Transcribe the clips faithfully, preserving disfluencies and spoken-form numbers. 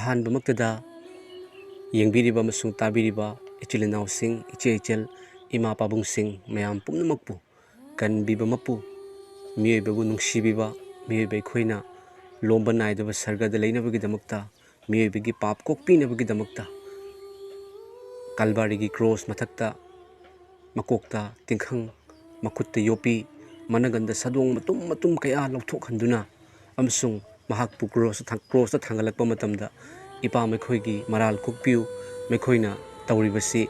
ꯑꯍꯥꯟꯕꯃꯛꯇꯗ ꯌꯦꯡꯕꯤꯔꯤꯕ ꯑꯃꯁꯨꯡ ꯇꯥꯕꯤꯔꯤꯕ ꯏꯆꯤꯜ ꯏꯅꯥꯎꯁꯤꯡ, ꯏꯆꯦ ꯏꯆꯜ, ꯏꯃꯥ ꯄꯥꯕꯨꯡꯁꯤꯡ ꯃꯌꯥꯝ ꯄꯨꯝꯅꯃꯛꯄꯨ ꯀꯟꯕꯤꯕ ꯃꯄꯨ, ꯃꯤꯑꯣꯏꯕꯕꯨ ꯅꯨꯡꯁꯤꯕꯤꯕ, ꯃꯤꯑꯣꯏꯕ ꯑꯩꯈꯣꯏꯅ ꯂꯣꯝꯕ ꯅꯥꯏꯗꯕ ꯁꯔꯒꯗ ꯂꯩꯅꯕꯒꯤꯗꯃꯛꯇ, ꯃꯤꯑꯣꯏꯕꯒꯤ ꯄꯥꯞ ꯀꯣꯛꯄꯤꯅꯕꯒꯤꯗꯃꯛꯇ ꯀꯜꯕꯥꯔꯤꯒꯤ ꯀ꯭ꯔꯣꯁ ꯃꯊꯛꯇ ꯃꯀꯣꯛꯇ ꯇꯤꯡꯈꯪ, ꯃꯈꯨꯠꯇ ꯌꯣꯠꯄꯤ, ꯃꯅꯒꯟꯗ ꯁꯥꯗꯣꯡ ꯃꯇꯨꯝ ꯃꯇꯨꯝ ꯀꯌꯥ ꯂꯧꯊꯣꯛꯍꯟꯗꯨꯅ ꯑꯃꯁꯨꯡ ꯃꯍꯥꯛꯄꯨ ꯀ꯭ꯔꯣꯁꯇ ꯊꯥꯡ-, ꯀ꯭ꯔꯣꯁꯇ ꯊꯥꯡꯒꯠꯂꯛꯄ ꯃꯇꯝꯗ, "ꯏꯄꯥ, ꯃꯈꯣꯏꯒꯤ ꯃꯔꯥꯜ ꯀꯣꯛꯄꯤꯌꯨ, ꯃꯈꯣꯏꯅ ꯇꯧꯔꯤꯕꯁꯤ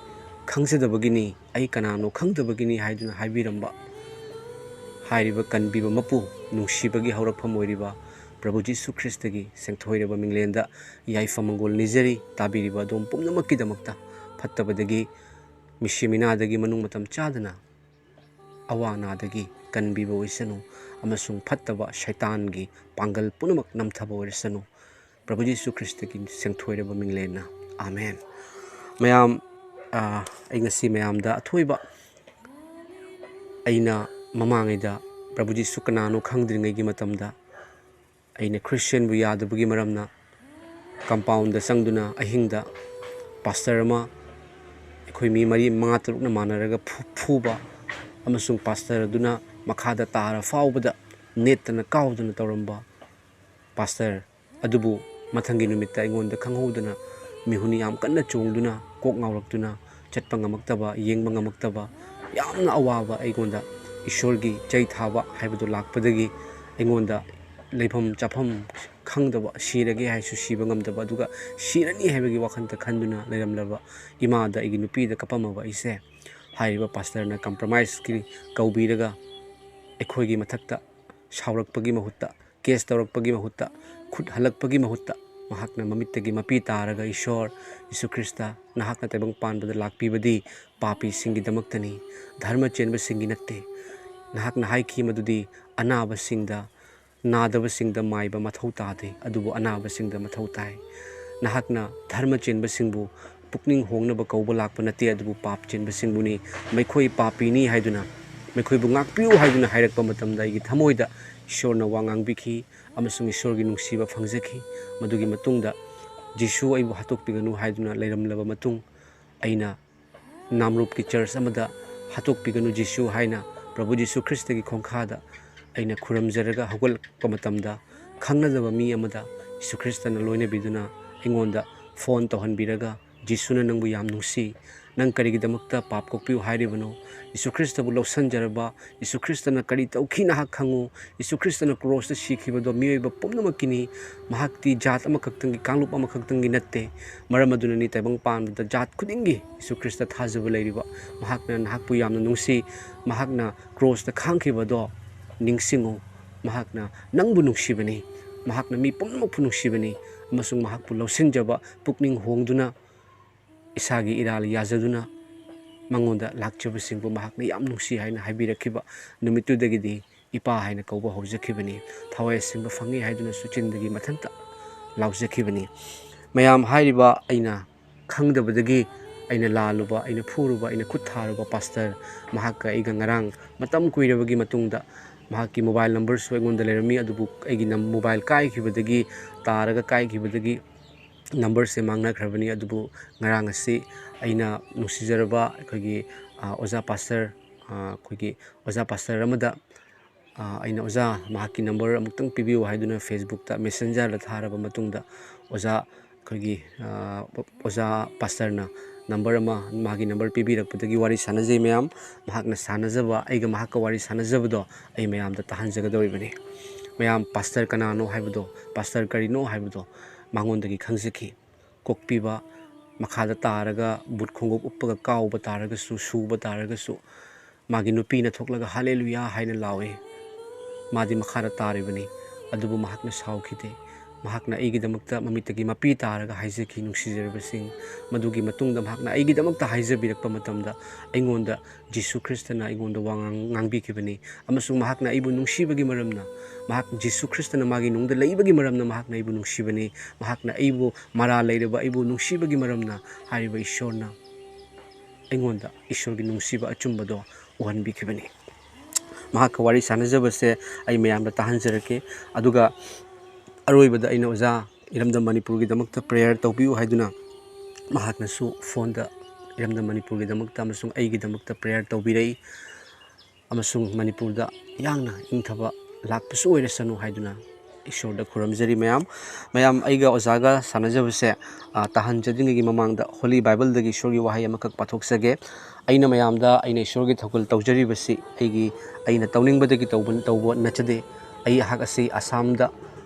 ꯈꯪꯖꯗꯕꯒꯤꯅꯤ, ꯑꯩ ꯀꯅꯥꯅꯣ ꯈꯪꯗꯕꯒꯤꯅꯤ" ꯍꯥꯏꯗꯨꯅ ꯍꯥꯏꯕꯤꯔꯝꯕ ꯍꯥꯏꯔꯤꯕ ꯀꯟꯕꯤꯕ ꯃꯄꯨ, ꯅꯨꯡꯁꯤꯕꯒꯤ ꯍꯧꯔꯛꯐꯝ ꯑꯣꯏꯔꯤꯕ ꯄ꯭ꯔꯚꯨ ꯖꯤꯁꯨ ꯈ꯭ꯔꯤꯁꯇꯒꯤ ꯁꯦꯡꯊꯣꯏꯔꯕ ꯃꯤꯡꯂꯦꯟꯗ ꯌꯥꯏꯐ ꯃꯪꯒꯣꯜ ꯅꯤꯖꯔꯤ꯫ ꯇꯥꯕꯤꯔꯤꯕ ꯑꯗꯣꯝ ꯄꯨꯝꯅꯃꯛꯀꯤꯗꯃꯛꯇ ꯐꯠꯇꯕꯗꯒꯤ, ꯃꯤꯁꯤ ꯃꯤꯅꯥꯗꯒꯤ ꯃꯅꯨꯡ ꯃꯇꯝ ꯆꯥꯗꯅ ꯑꯋꯥ ꯑꯅꯥꯗꯒꯤ ꯀꯟꯕꯤꯕ ꯑꯣꯏꯁꯅꯨ ꯑꯃꯁꯨꯡ ꯐꯠꯇꯕ ꯁꯩꯇꯥꯟꯒꯤ ꯄꯥꯡꯒꯜ ꯄꯨꯝꯅꯃꯛ ꯅꯝꯊꯕ ꯑꯣꯏꯔꯁꯅꯨ꯫ ꯄ꯭ꯔꯚꯨ ꯖꯤꯁꯨ ꯈ꯭ꯔꯤꯁꯇꯒꯤ ꯁꯦꯡꯊꯣꯏꯔꯕ ꯃꯤꯡꯂꯦꯟꯅ꯫ ꯑꯥꯃꯦꯟ꯫ ꯃꯌꯥꯝ, ꯑ, ꯑꯩ ꯉꯁꯤ ꯃꯌꯥꯝꯗ ꯑꯊꯣꯏꯕ, ꯑꯩꯅ ꯃꯃꯥꯡꯉꯩꯗ ꯄ꯭ꯔꯚꯨ ꯖꯤꯁꯨ ꯀꯅꯥꯅꯣ ꯈꯪꯗ꯭ꯔꯤꯉꯩꯒꯤ ꯃꯇꯝꯗ ꯑꯩꯅ ꯈ꯭ꯔꯤꯁꯇꯤꯌꯥꯟꯕꯨ ꯌꯥꯗꯕꯒꯤ ꯃꯔꯝꯅ ꯀꯝꯄꯥꯎꯟꯗ ꯆꯪꯗꯨꯅ ꯑꯍꯤꯡꯗ ꯄꯥꯁꯇꯔ ꯑꯃ, ꯑꯩꯈꯣꯏ ꯃꯤ ꯃꯔꯤ, ꯃꯉꯥ, ꯇꯔꯨꯛꯅ ꯃꯥꯟꯅꯔꯒ ꯐꯨ-, ꯐꯨꯕ ꯑꯃꯁꯨꯡ ꯄꯥꯁꯇꯔ ꯑꯗꯨꯅ ꯃꯈꯥꯗ ꯇꯥꯔ ꯐꯥꯎꯕꯗ ꯅꯦꯠꯇꯅ ꯀꯥꯎꯗꯅ ꯇꯧꯔꯝꯕ ꯄꯥꯁꯇꯔ ꯑꯗꯨꯕꯨ ꯃꯊꯪꯒꯤ ꯅꯨꯃꯤꯠꯇ ꯑꯩꯉꯣꯟꯗ ꯈꯪꯍꯧꯗꯅ ꯃꯤꯍꯨꯟ ꯌꯥꯝ ꯀꯟꯅ ꯆꯣꯡꯗꯨꯅ, ꯀꯣꯛ ꯉꯥꯎꯔꯛꯇꯨꯅ, ꯆꯠꯄ ꯉꯝꯃꯛꯇꯕ, ꯌꯦꯡꯕ ꯉꯝꯃꯛꯇꯕ, ꯌꯥꯝꯅ ꯑꯋꯥꯕ, ꯑꯩꯉꯣꯟꯗ ꯏꯁꯣꯔꯒꯤ ꯆꯩ ꯊꯥꯕ ꯍꯥꯏꯕꯗꯨ ꯂꯥꯛꯄꯗꯒꯤ ꯑꯩꯉꯣꯟꯗ ꯂꯩꯐꯝ ꯆꯥꯐꯝ ꯈꯪꯗꯕ, ꯁꯤꯔꯒꯦ ꯍꯥꯏꯁꯨ ꯁꯤꯕ ꯉꯝꯗꯕ, ꯑꯗꯨꯒ ꯁꯤꯔꯅꯤ ꯍꯥꯏꯕꯒꯤ ꯋꯥꯈꯜꯗ ꯈꯟꯗꯨꯅ ꯂꯩꯔꯝꯂꯕ ꯏꯃꯥꯗ, ꯑꯩꯒꯤ ꯅꯨꯄꯤꯗ ꯀꯞꯄꯝꯃꯕ ꯑꯩꯁꯦ, ꯍꯥꯏꯔꯤꯕ ꯄꯥꯁꯇꯔꯅ ꯀꯝꯄ꯭ꯔꯣꯃꯥꯏꯁꯀꯤ ꯀꯧꯕꯤꯔꯒ ꯑꯩꯈꯣꯏꯒꯤ ꯃꯊꯛꯇ ꯁꯥꯎꯔꯛꯄꯒꯤ ꯃꯍꯨꯠꯇ, ꯀꯦꯁ ꯇꯧꯔꯛꯄꯒꯤ ꯃꯍꯨꯠꯇ, ꯈꯨꯠ ꯍꯜꯂꯛꯄꯒꯤ ꯃꯍꯨꯠꯇ, ꯃꯍꯥꯛꯅ ꯃꯃꯤꯠꯇꯒꯤ ꯃꯄꯤ ꯇꯥꯔꯒ, "ꯏꯁꯣꯔ, ꯌꯤꯁꯨ ꯈ꯭ꯔꯤꯁꯇ, ꯅꯍꯥꯛꯅ ꯇꯥꯏꯕꯪ ꯄꯥꯟꯕꯗ ꯂꯥꯛꯄꯤꯕꯗꯤ ꯄꯥꯄꯤꯁꯤꯡꯒꯤꯗꯃꯛꯇꯅꯤ, ꯙꯔꯃ ꯆꯦꯟꯕꯁꯤꯡꯒꯤ ꯅꯠꯇꯦ꯫ ꯅꯍꯥꯛꯅ ꯍꯥꯏꯈꯤ ꯃꯗꯨꯗꯤ ꯑꯅꯥꯕꯁꯤꯡꯗ, ꯅꯥꯗꯕꯁꯤꯡꯗ ꯃꯥꯏꯕ ꯃꯊꯧ ꯇꯥꯗꯦ, ꯑꯗꯨꯕꯨ ꯑꯅꯥꯕꯁꯤꯡꯗ ꯃꯊꯧ ꯇꯥꯏ꯫ ꯅꯍꯥꯛꯅ ꯙꯔꯃ ꯆꯦꯟꯕꯁꯤꯡꯕꯨ ꯄꯨꯛꯅꯤꯡ ꯍꯣꯡꯅꯕ ꯀꯧꯕ ꯂꯥꯛꯄ ꯅꯠꯇꯦ, ꯑꯗꯨꯕꯨ ꯄꯥꯞ ꯆꯦꯟꯕꯁꯤꯡꯕꯨꯅꯤ꯫ ꯃꯈꯣꯏ ꯄꯥꯄꯤꯅꯤ ꯍꯥꯏꯗꯨꯅ, ꯃꯈꯣꯏꯕꯨ ꯉꯥꯛꯄꯤꯌꯨ" ꯍꯥꯏꯗꯨꯅ ꯍꯥꯏꯔꯛꯄ ꯃꯇꯝꯗ ꯑꯩꯒꯤ ꯊꯃꯣꯏꯗ ꯏꯁꯣꯔꯅ ꯋꯥ ꯉꯥꯡꯕꯤꯈꯤ ꯑꯃꯁꯨꯡ ꯏꯁꯣꯔꯒꯤ ꯅꯨꯡꯁꯤꯕ ꯐꯪꯖꯈꯤ꯫ ꯃꯗꯨꯒꯤ ꯃꯇꯨꯡꯗ "ꯖꯤꯁꯨ, ꯑꯩꯕꯨ ꯍꯥꯠꯇꯣꯛꯄꯤꯒꯅꯨ" ꯍꯥꯏꯗꯨꯅ ꯂꯩꯔꯝꯂꯕ ꯃꯇꯨꯡ, ꯑꯩꯅ ꯅꯥꯝꯔꯨꯞꯀꯤ ꯆꯔꯆ ꯑꯃꯗ "ꯍꯥꯠꯇꯣꯛꯄꯤꯒꯅꯨ ꯖꯤꯁꯨ" ꯍꯥꯏꯅ ꯄ꯭ꯔꯚꯨ ꯖꯤꯁꯨ ꯈ꯭ꯔꯤꯁꯇꯒꯤ ꯈꯣꯡꯈꯥꯗ ꯑꯩꯅ ꯈꯨꯔꯨꯝꯖꯔꯒ ꯍꯧꯒꯠꯂꯛꯄ ꯃꯇꯝꯗ, ꯈꯪꯅꯗꯕ ꯃꯤ ꯑꯃꯗ ꯖꯤꯁꯨ ꯈ꯭ꯔꯤꯁꯇꯅ ꯂꯣꯏꯅꯕꯤꯗꯨꯅ ꯑꯩꯉꯣꯟꯗ ꯐꯣꯟ ꯇꯧꯍꯟꯕꯤꯔꯒ, "ꯖꯤꯁꯨꯅ ꯅꯪꯕꯨ ꯌꯥꯝ ꯅꯨꯡꯁꯤ, ꯅꯪ ꯀꯔꯤꯒꯤꯗꯃꯛꯇ ꯄꯥꯞ ꯀꯣꯛꯄꯤꯌꯨ ꯍꯥꯏꯔꯤꯕꯅꯣ? ꯖꯤꯁꯨ ꯈ꯭ꯔꯤꯁꯇꯕꯨ ꯂꯧꯁꯟꯖꯔꯕ, ꯖꯤꯁꯨ ꯈ꯭ꯔꯤꯁꯇꯅ ꯀꯔꯤ ꯇꯧꯈꯤ ꯅꯍꯥꯛ ꯈꯪꯉꯨ꯫ ꯖꯤꯁꯨ ꯈ꯭ꯔꯤꯁꯇꯅ ꯀ꯭ꯔꯣꯁꯇ ꯁꯤꯈꯤꯕꯗꯣ ꯃꯤꯑꯣꯏꯕ ꯄꯨꯝꯅꯃꯛꯀꯤꯅꯤ꯫ ꯃꯍꯥꯛꯇꯤ ꯖꯥꯠ ꯑꯃꯈꯛꯇꯪꯒꯤ, ꯀꯥꯡꯂꯨꯞ ꯑꯃꯈꯛꯇꯪꯒꯤ ꯅꯠꯇꯦ꯫ ꯃꯔꯝ ꯑꯗꯨꯅꯅꯤ ꯇꯥꯏꯕꯪ ꯄꯥꯟꯕꯗ ꯖꯥꯠ ꯈꯨꯗꯤꯡꯒꯤ ꯖꯤꯁꯨ ꯈ꯭ꯔꯤꯁꯇ ꯊꯥꯖꯕ ꯂꯩꯔꯤꯕ꯫ ꯃꯍꯥꯛꯅ ꯅꯍꯥꯛꯄꯨ ꯌꯥꯝꯅ ꯅꯨꯡꯁꯤ꯫ ꯃꯍꯥꯛꯅ ꯀ꯭ꯔꯣꯁꯇ ꯈꯥꯡꯈꯤꯕꯗꯣ ꯅꯤꯡꯁꯤꯡꯉꯨ꯫ ꯃꯍꯥꯛꯅ ꯅꯪꯕꯨ ꯅꯨꯡꯁꯤꯕꯅꯤ꯫ ꯃꯍꯥꯛꯅ ꯃꯤ ꯄꯨꯝꯅꯃꯛꯄꯨ ꯅꯨꯡꯁꯤꯕꯅꯤ꯫ ꯑꯃꯁꯨꯡ ꯃꯍꯥꯛꯄꯨ ꯂꯧꯁꯤꯟꯖꯕ, ꯄꯨꯛꯅꯤꯡ ꯍꯣꯡꯗꯨꯅ, ꯏꯁꯥꯒꯤ ꯏꯔꯥꯜ ꯌꯥꯖꯗꯨꯅ ꯃꯉꯣꯟꯗ ꯂꯥꯛꯆꯕꯁꯤꯡꯕꯨ ꯃꯍꯥꯛꯅ ꯌꯥꯝ ꯅꯨꯡꯁꯤ" ꯍꯥꯏꯅ ꯍꯥꯏꯕꯤꯔꯛꯈꯤꯕ ꯅꯨꯃꯤꯠꯇꯨꯗꯒꯤꯗꯤ ꯏꯄꯥ ꯍꯥꯏꯅ ꯀꯧꯕ ꯍꯧꯖꯈꯤꯕꯅꯤ꯫ "ꯊꯋꯥꯏ ꯑꯁꯦꯡꯕ ꯐꯪꯉꯤ" ꯍꯥꯏꯗꯨꯅꯁꯨ ꯆꯤꯟꯗꯒꯤ ꯃꯊꯟꯇ ꯂꯥꯎꯖꯈꯤꯕꯅꯤ꯫ ꯃꯌꯥꯝ, ꯍꯥꯏꯔꯤꯕ ꯑꯩꯅ ꯈꯪꯗꯕꯗꯒꯤ ꯑꯩꯅ ꯂꯥꯜꯂꯨꯕ, ꯑꯩꯅ ꯐꯨꯔꯨꯕ, ꯑꯩꯅ ꯈꯨꯠ ꯊꯥꯔꯨꯕ ꯄꯥꯁꯇꯔ, ꯃꯍꯥꯛꯀ ꯑꯩꯒ ꯉꯔꯥꯡ ꯃꯇꯝ ꯀꯨꯏꯔꯕꯒꯤ ꯃꯇꯨꯡꯗ, ꯃꯍꯥꯛꯀꯤ ꯃꯣꯕꯥꯏꯜ ꯅꯝꯕꯔꯁꯨ ꯑꯩꯉꯣꯟꯗ ꯂꯩꯔꯝꯃꯤ, ꯑꯗꯨꯕꯨ ꯑꯩꯒꯤ ꯅꯝ-, ꯃꯣꯕꯥꯏꯜ ꯀꯥꯏꯈꯤꯕꯗꯒꯤ, ꯇꯥꯔꯒ ꯀꯥꯏꯈꯤꯕꯗꯒꯤ ꯅꯝꯕꯔꯁꯦ ꯃꯥꯡꯅꯈ꯭ꯔꯕꯅꯤ꯫ ꯑꯗꯨꯕꯨ ꯉꯔꯥꯡ ꯑꯁꯤ ꯑꯩꯅ ꯅꯨꯡꯁꯤꯖꯔꯕ ꯑꯩꯈꯣꯏꯒꯤ, ꯑ, ꯑꯣꯖꯥ ꯄꯥꯁꯇꯔ, ꯑ, ꯑꯩꯈꯣꯏꯒꯤ ꯑꯣꯖꯥ ꯄꯥꯁꯇꯔ ꯑꯃꯗ, ꯑ, ꯑꯩꯅ, "ꯑꯣꯖꯥ, ꯃꯍꯥꯛꯀꯤ ꯅꯝꯕꯔ ꯑꯃꯨꯛꯇꯪ ꯄꯤꯕꯤꯌꯨ" ꯍꯥꯏꯗꯨꯅ ꯐꯦꯁꯕꯨꯛꯇ ꯃꯦꯁꯦꯟꯖꯔꯗ ꯊꯥꯔꯕ ꯃꯇꯨꯡꯗ, ꯑꯣꯖꯥ, ꯑꯩꯈꯣꯏꯒꯤ, ꯑ, ꯑꯣꯖꯥ ꯄꯥꯁꯇꯔꯅ ꯅꯝꯕꯔ ꯑꯃ, ꯃꯥꯒꯤ ꯅꯝꯕꯔ ꯄꯤꯕꯤꯔꯛꯄꯗꯒꯤ ꯋꯥꯔꯤ ꯁꯥꯟꯅꯖꯩ ꯃꯌꯥꯝ꯫ ꯃꯍꯥꯛꯅ ꯁꯥꯟꯅꯖꯕ, ꯑꯩꯒ ꯃꯍꯥꯛꯀ ꯋꯥꯔꯤ ꯁꯥꯟꯅꯖꯕꯗꯣ ꯑꯩ ꯃꯌꯥꯝꯗ ꯇꯥꯍꯟꯖꯒꯗꯧꯔꯤꯕꯅꯤ꯫ ꯃꯌꯥꯝ, ꯄꯥꯁꯇꯔ ꯀꯅꯥꯅꯣ ꯍꯥꯏꯕꯗꯣ, ꯄꯥꯁꯇꯔ ꯀꯔꯤꯅꯣ ꯍꯥꯏꯕꯗꯣ ꯃꯉꯣꯟꯗꯒꯤ ꯈꯪꯖꯈꯤ꯫ ꯀꯣꯛꯄꯤꯕ, ꯃꯈꯥꯗ ꯇꯥꯔꯒ ꯕꯨꯠ ꯈꯣꯡꯎꯞ ꯎꯞꯄꯒ ꯀꯥꯎꯕ ꯇꯥꯔꯒꯁꯨ, ꯁꯨꯕ ꯇꯥꯔꯒꯁꯨ, ꯃꯥꯒꯤ ꯅꯨꯄꯤꯅ ꯊꯣꯛꯂꯒ "ꯍꯥꯂꯦꯂꯨꯌꯥ" ꯍꯥꯏꯅ ꯂꯥꯎꯏ꯫ ꯃꯥꯗꯤ ꯃꯈꯥꯗ ꯇꯥꯔꯤꯕꯅꯤ, ꯑꯗꯨꯕꯨ ꯃꯍꯥꯛꯅ ꯁꯥꯎꯈꯤꯗꯦ꯫ ꯃꯍꯥꯛꯅ ꯑꯩꯒꯤꯗꯃꯛꯇ ꯃꯃꯤꯠꯇꯒꯤ ꯃꯄꯤ ꯇꯥꯔꯒ ꯍꯥꯏꯖꯈꯤ, ꯅꯨꯡꯁꯤꯖꯔꯕꯁꯤꯡ꯫ ꯃꯗꯨꯒꯤ ꯃꯇꯨꯡꯗ ꯃꯍꯥꯛꯅ ꯑꯩꯒꯤꯗꯃꯛꯇ ꯍꯥꯏꯖꯕꯤꯔꯛꯄ ꯃꯇꯝꯗ, ꯑꯩꯉꯣꯟꯗ ꯖꯤꯁꯨ ꯈ꯭ꯔꯤꯁꯇꯅ ꯑꯩꯉꯣꯟꯗ ꯋꯥ ꯉꯥꯡ-, ꯉꯥꯡꯕꯤꯈꯤꯕꯅꯤ꯫ ꯑꯃꯁꯨꯡ ꯃꯍꯥꯛꯅ ꯑꯩꯕꯨ ꯅꯨꯡꯁꯤꯕꯒꯤ ꯃꯔꯝꯅ, ꯃꯍꯥꯛ, ꯖꯤꯁꯨ ꯈ꯭ꯔꯤꯁꯇꯅ ꯃꯥꯒꯤ ꯅꯨꯡꯗ ꯂꯩꯕꯒꯤ ꯃꯔꯝꯅ ꯃꯍꯥꯛꯅ ꯑꯩꯕꯨ ꯅꯨꯡꯁꯤꯕꯅꯤ꯫ ꯃꯍꯥꯛꯅ ꯑꯩꯕꯨ, ꯃꯔꯥꯜ ꯂꯩꯔꯕ ꯑꯩꯕꯨ ꯅꯨꯡꯁꯤꯕꯒꯤ ꯃꯔꯝꯅ ꯍꯥꯏꯔꯤꯕ ꯏꯁꯣꯔꯅ ꯑꯩꯉꯣꯟꯗ ꯏꯁꯣꯔꯒꯤ ꯅꯨꯡꯁꯤꯕ ꯑꯆꯨꯝꯕꯗꯣ ꯎꯍꯟꯕꯤꯈꯤꯕꯅꯤ꯫ ꯃꯍꯥꯛꯀ ꯋꯥꯔꯤ ꯁꯥꯟꯅꯖꯕꯁꯦ ꯑꯩ ꯃꯌꯥꯝꯗ ꯇꯥꯍꯟꯖꯔꯛꯀꯦ꯫ ꯑꯗꯨꯒ ꯑꯔꯣꯏꯕꯗ ꯑꯩꯅ ꯑꯣꯖꯥ ꯏꯔꯝꯗꯝ ꯃꯅꯤꯄꯨꯔꯒꯤꯗꯃꯛꯇ ꯄ꯭ꯔꯦꯌꯔ ꯇꯧꯕꯤꯌꯨ ꯍꯥꯏꯗꯨꯅ ꯃꯍꯥꯛꯅꯁꯨ ꯐꯣꯟꯗ ꯏꯔꯝꯗꯝ ꯃꯅꯤꯄꯨꯔꯒꯤꯗꯃꯛꯇ ꯑꯃꯁꯨꯡ ꯑꯩꯒꯤꯗꯃꯛꯇ ꯄ꯭ꯔꯦꯌꯔ ꯇꯧꯕꯤꯔꯛꯏ꯫ ꯑꯃꯁꯨꯡ ꯃꯅꯤꯄꯨꯔꯗ ꯌꯥꯡꯅ ꯏꯪꯊꯕ ꯂꯥꯛꯄꯁꯨ ꯑꯣꯏꯔꯁꯅꯨ ꯍꯥꯏꯗꯨꯅ ꯏꯁꯣꯔꯗ ꯈꯨꯔꯨꯝꯖꯔꯤ꯫ ꯃꯌꯥꯝ, ꯃꯌꯥꯝ, ꯑꯩꯒ ꯑꯣꯖꯥꯒ ꯁꯥꯟꯅꯖꯕꯁꯦ, ꯑ, ꯇꯥꯍꯟꯖꯗ꯭ꯔꯤꯉꯩꯒꯤ ꯃꯃꯥꯡꯗ ꯍꯣꯂꯤ ꯕꯥꯏꯕꯜꯗꯒꯤ ꯏꯁꯣꯔꯒꯤ ꯋꯥꯍꯩ ꯑꯃꯈꯛ ꯄꯥꯊꯣꯛꯆꯒꯦ꯫ ꯑꯩꯅ ꯃꯌꯥꯝꯗ ꯑꯩꯅ ꯏꯁꯣꯔꯒꯤ ꯊꯧꯒꯜ ꯇꯧꯖꯔꯤꯕꯁꯤ ꯑꯩꯒꯤ, ꯑꯩꯅ ꯇꯧꯅꯤꯡꯕꯗꯒꯤ ꯇꯧꯕ, ꯇꯧꯕ ꯅꯠꯆꯗꯦ꯫ ꯑꯩꯍꯥꯛ ꯑꯁꯤ ꯑꯁꯥꯝꯗ,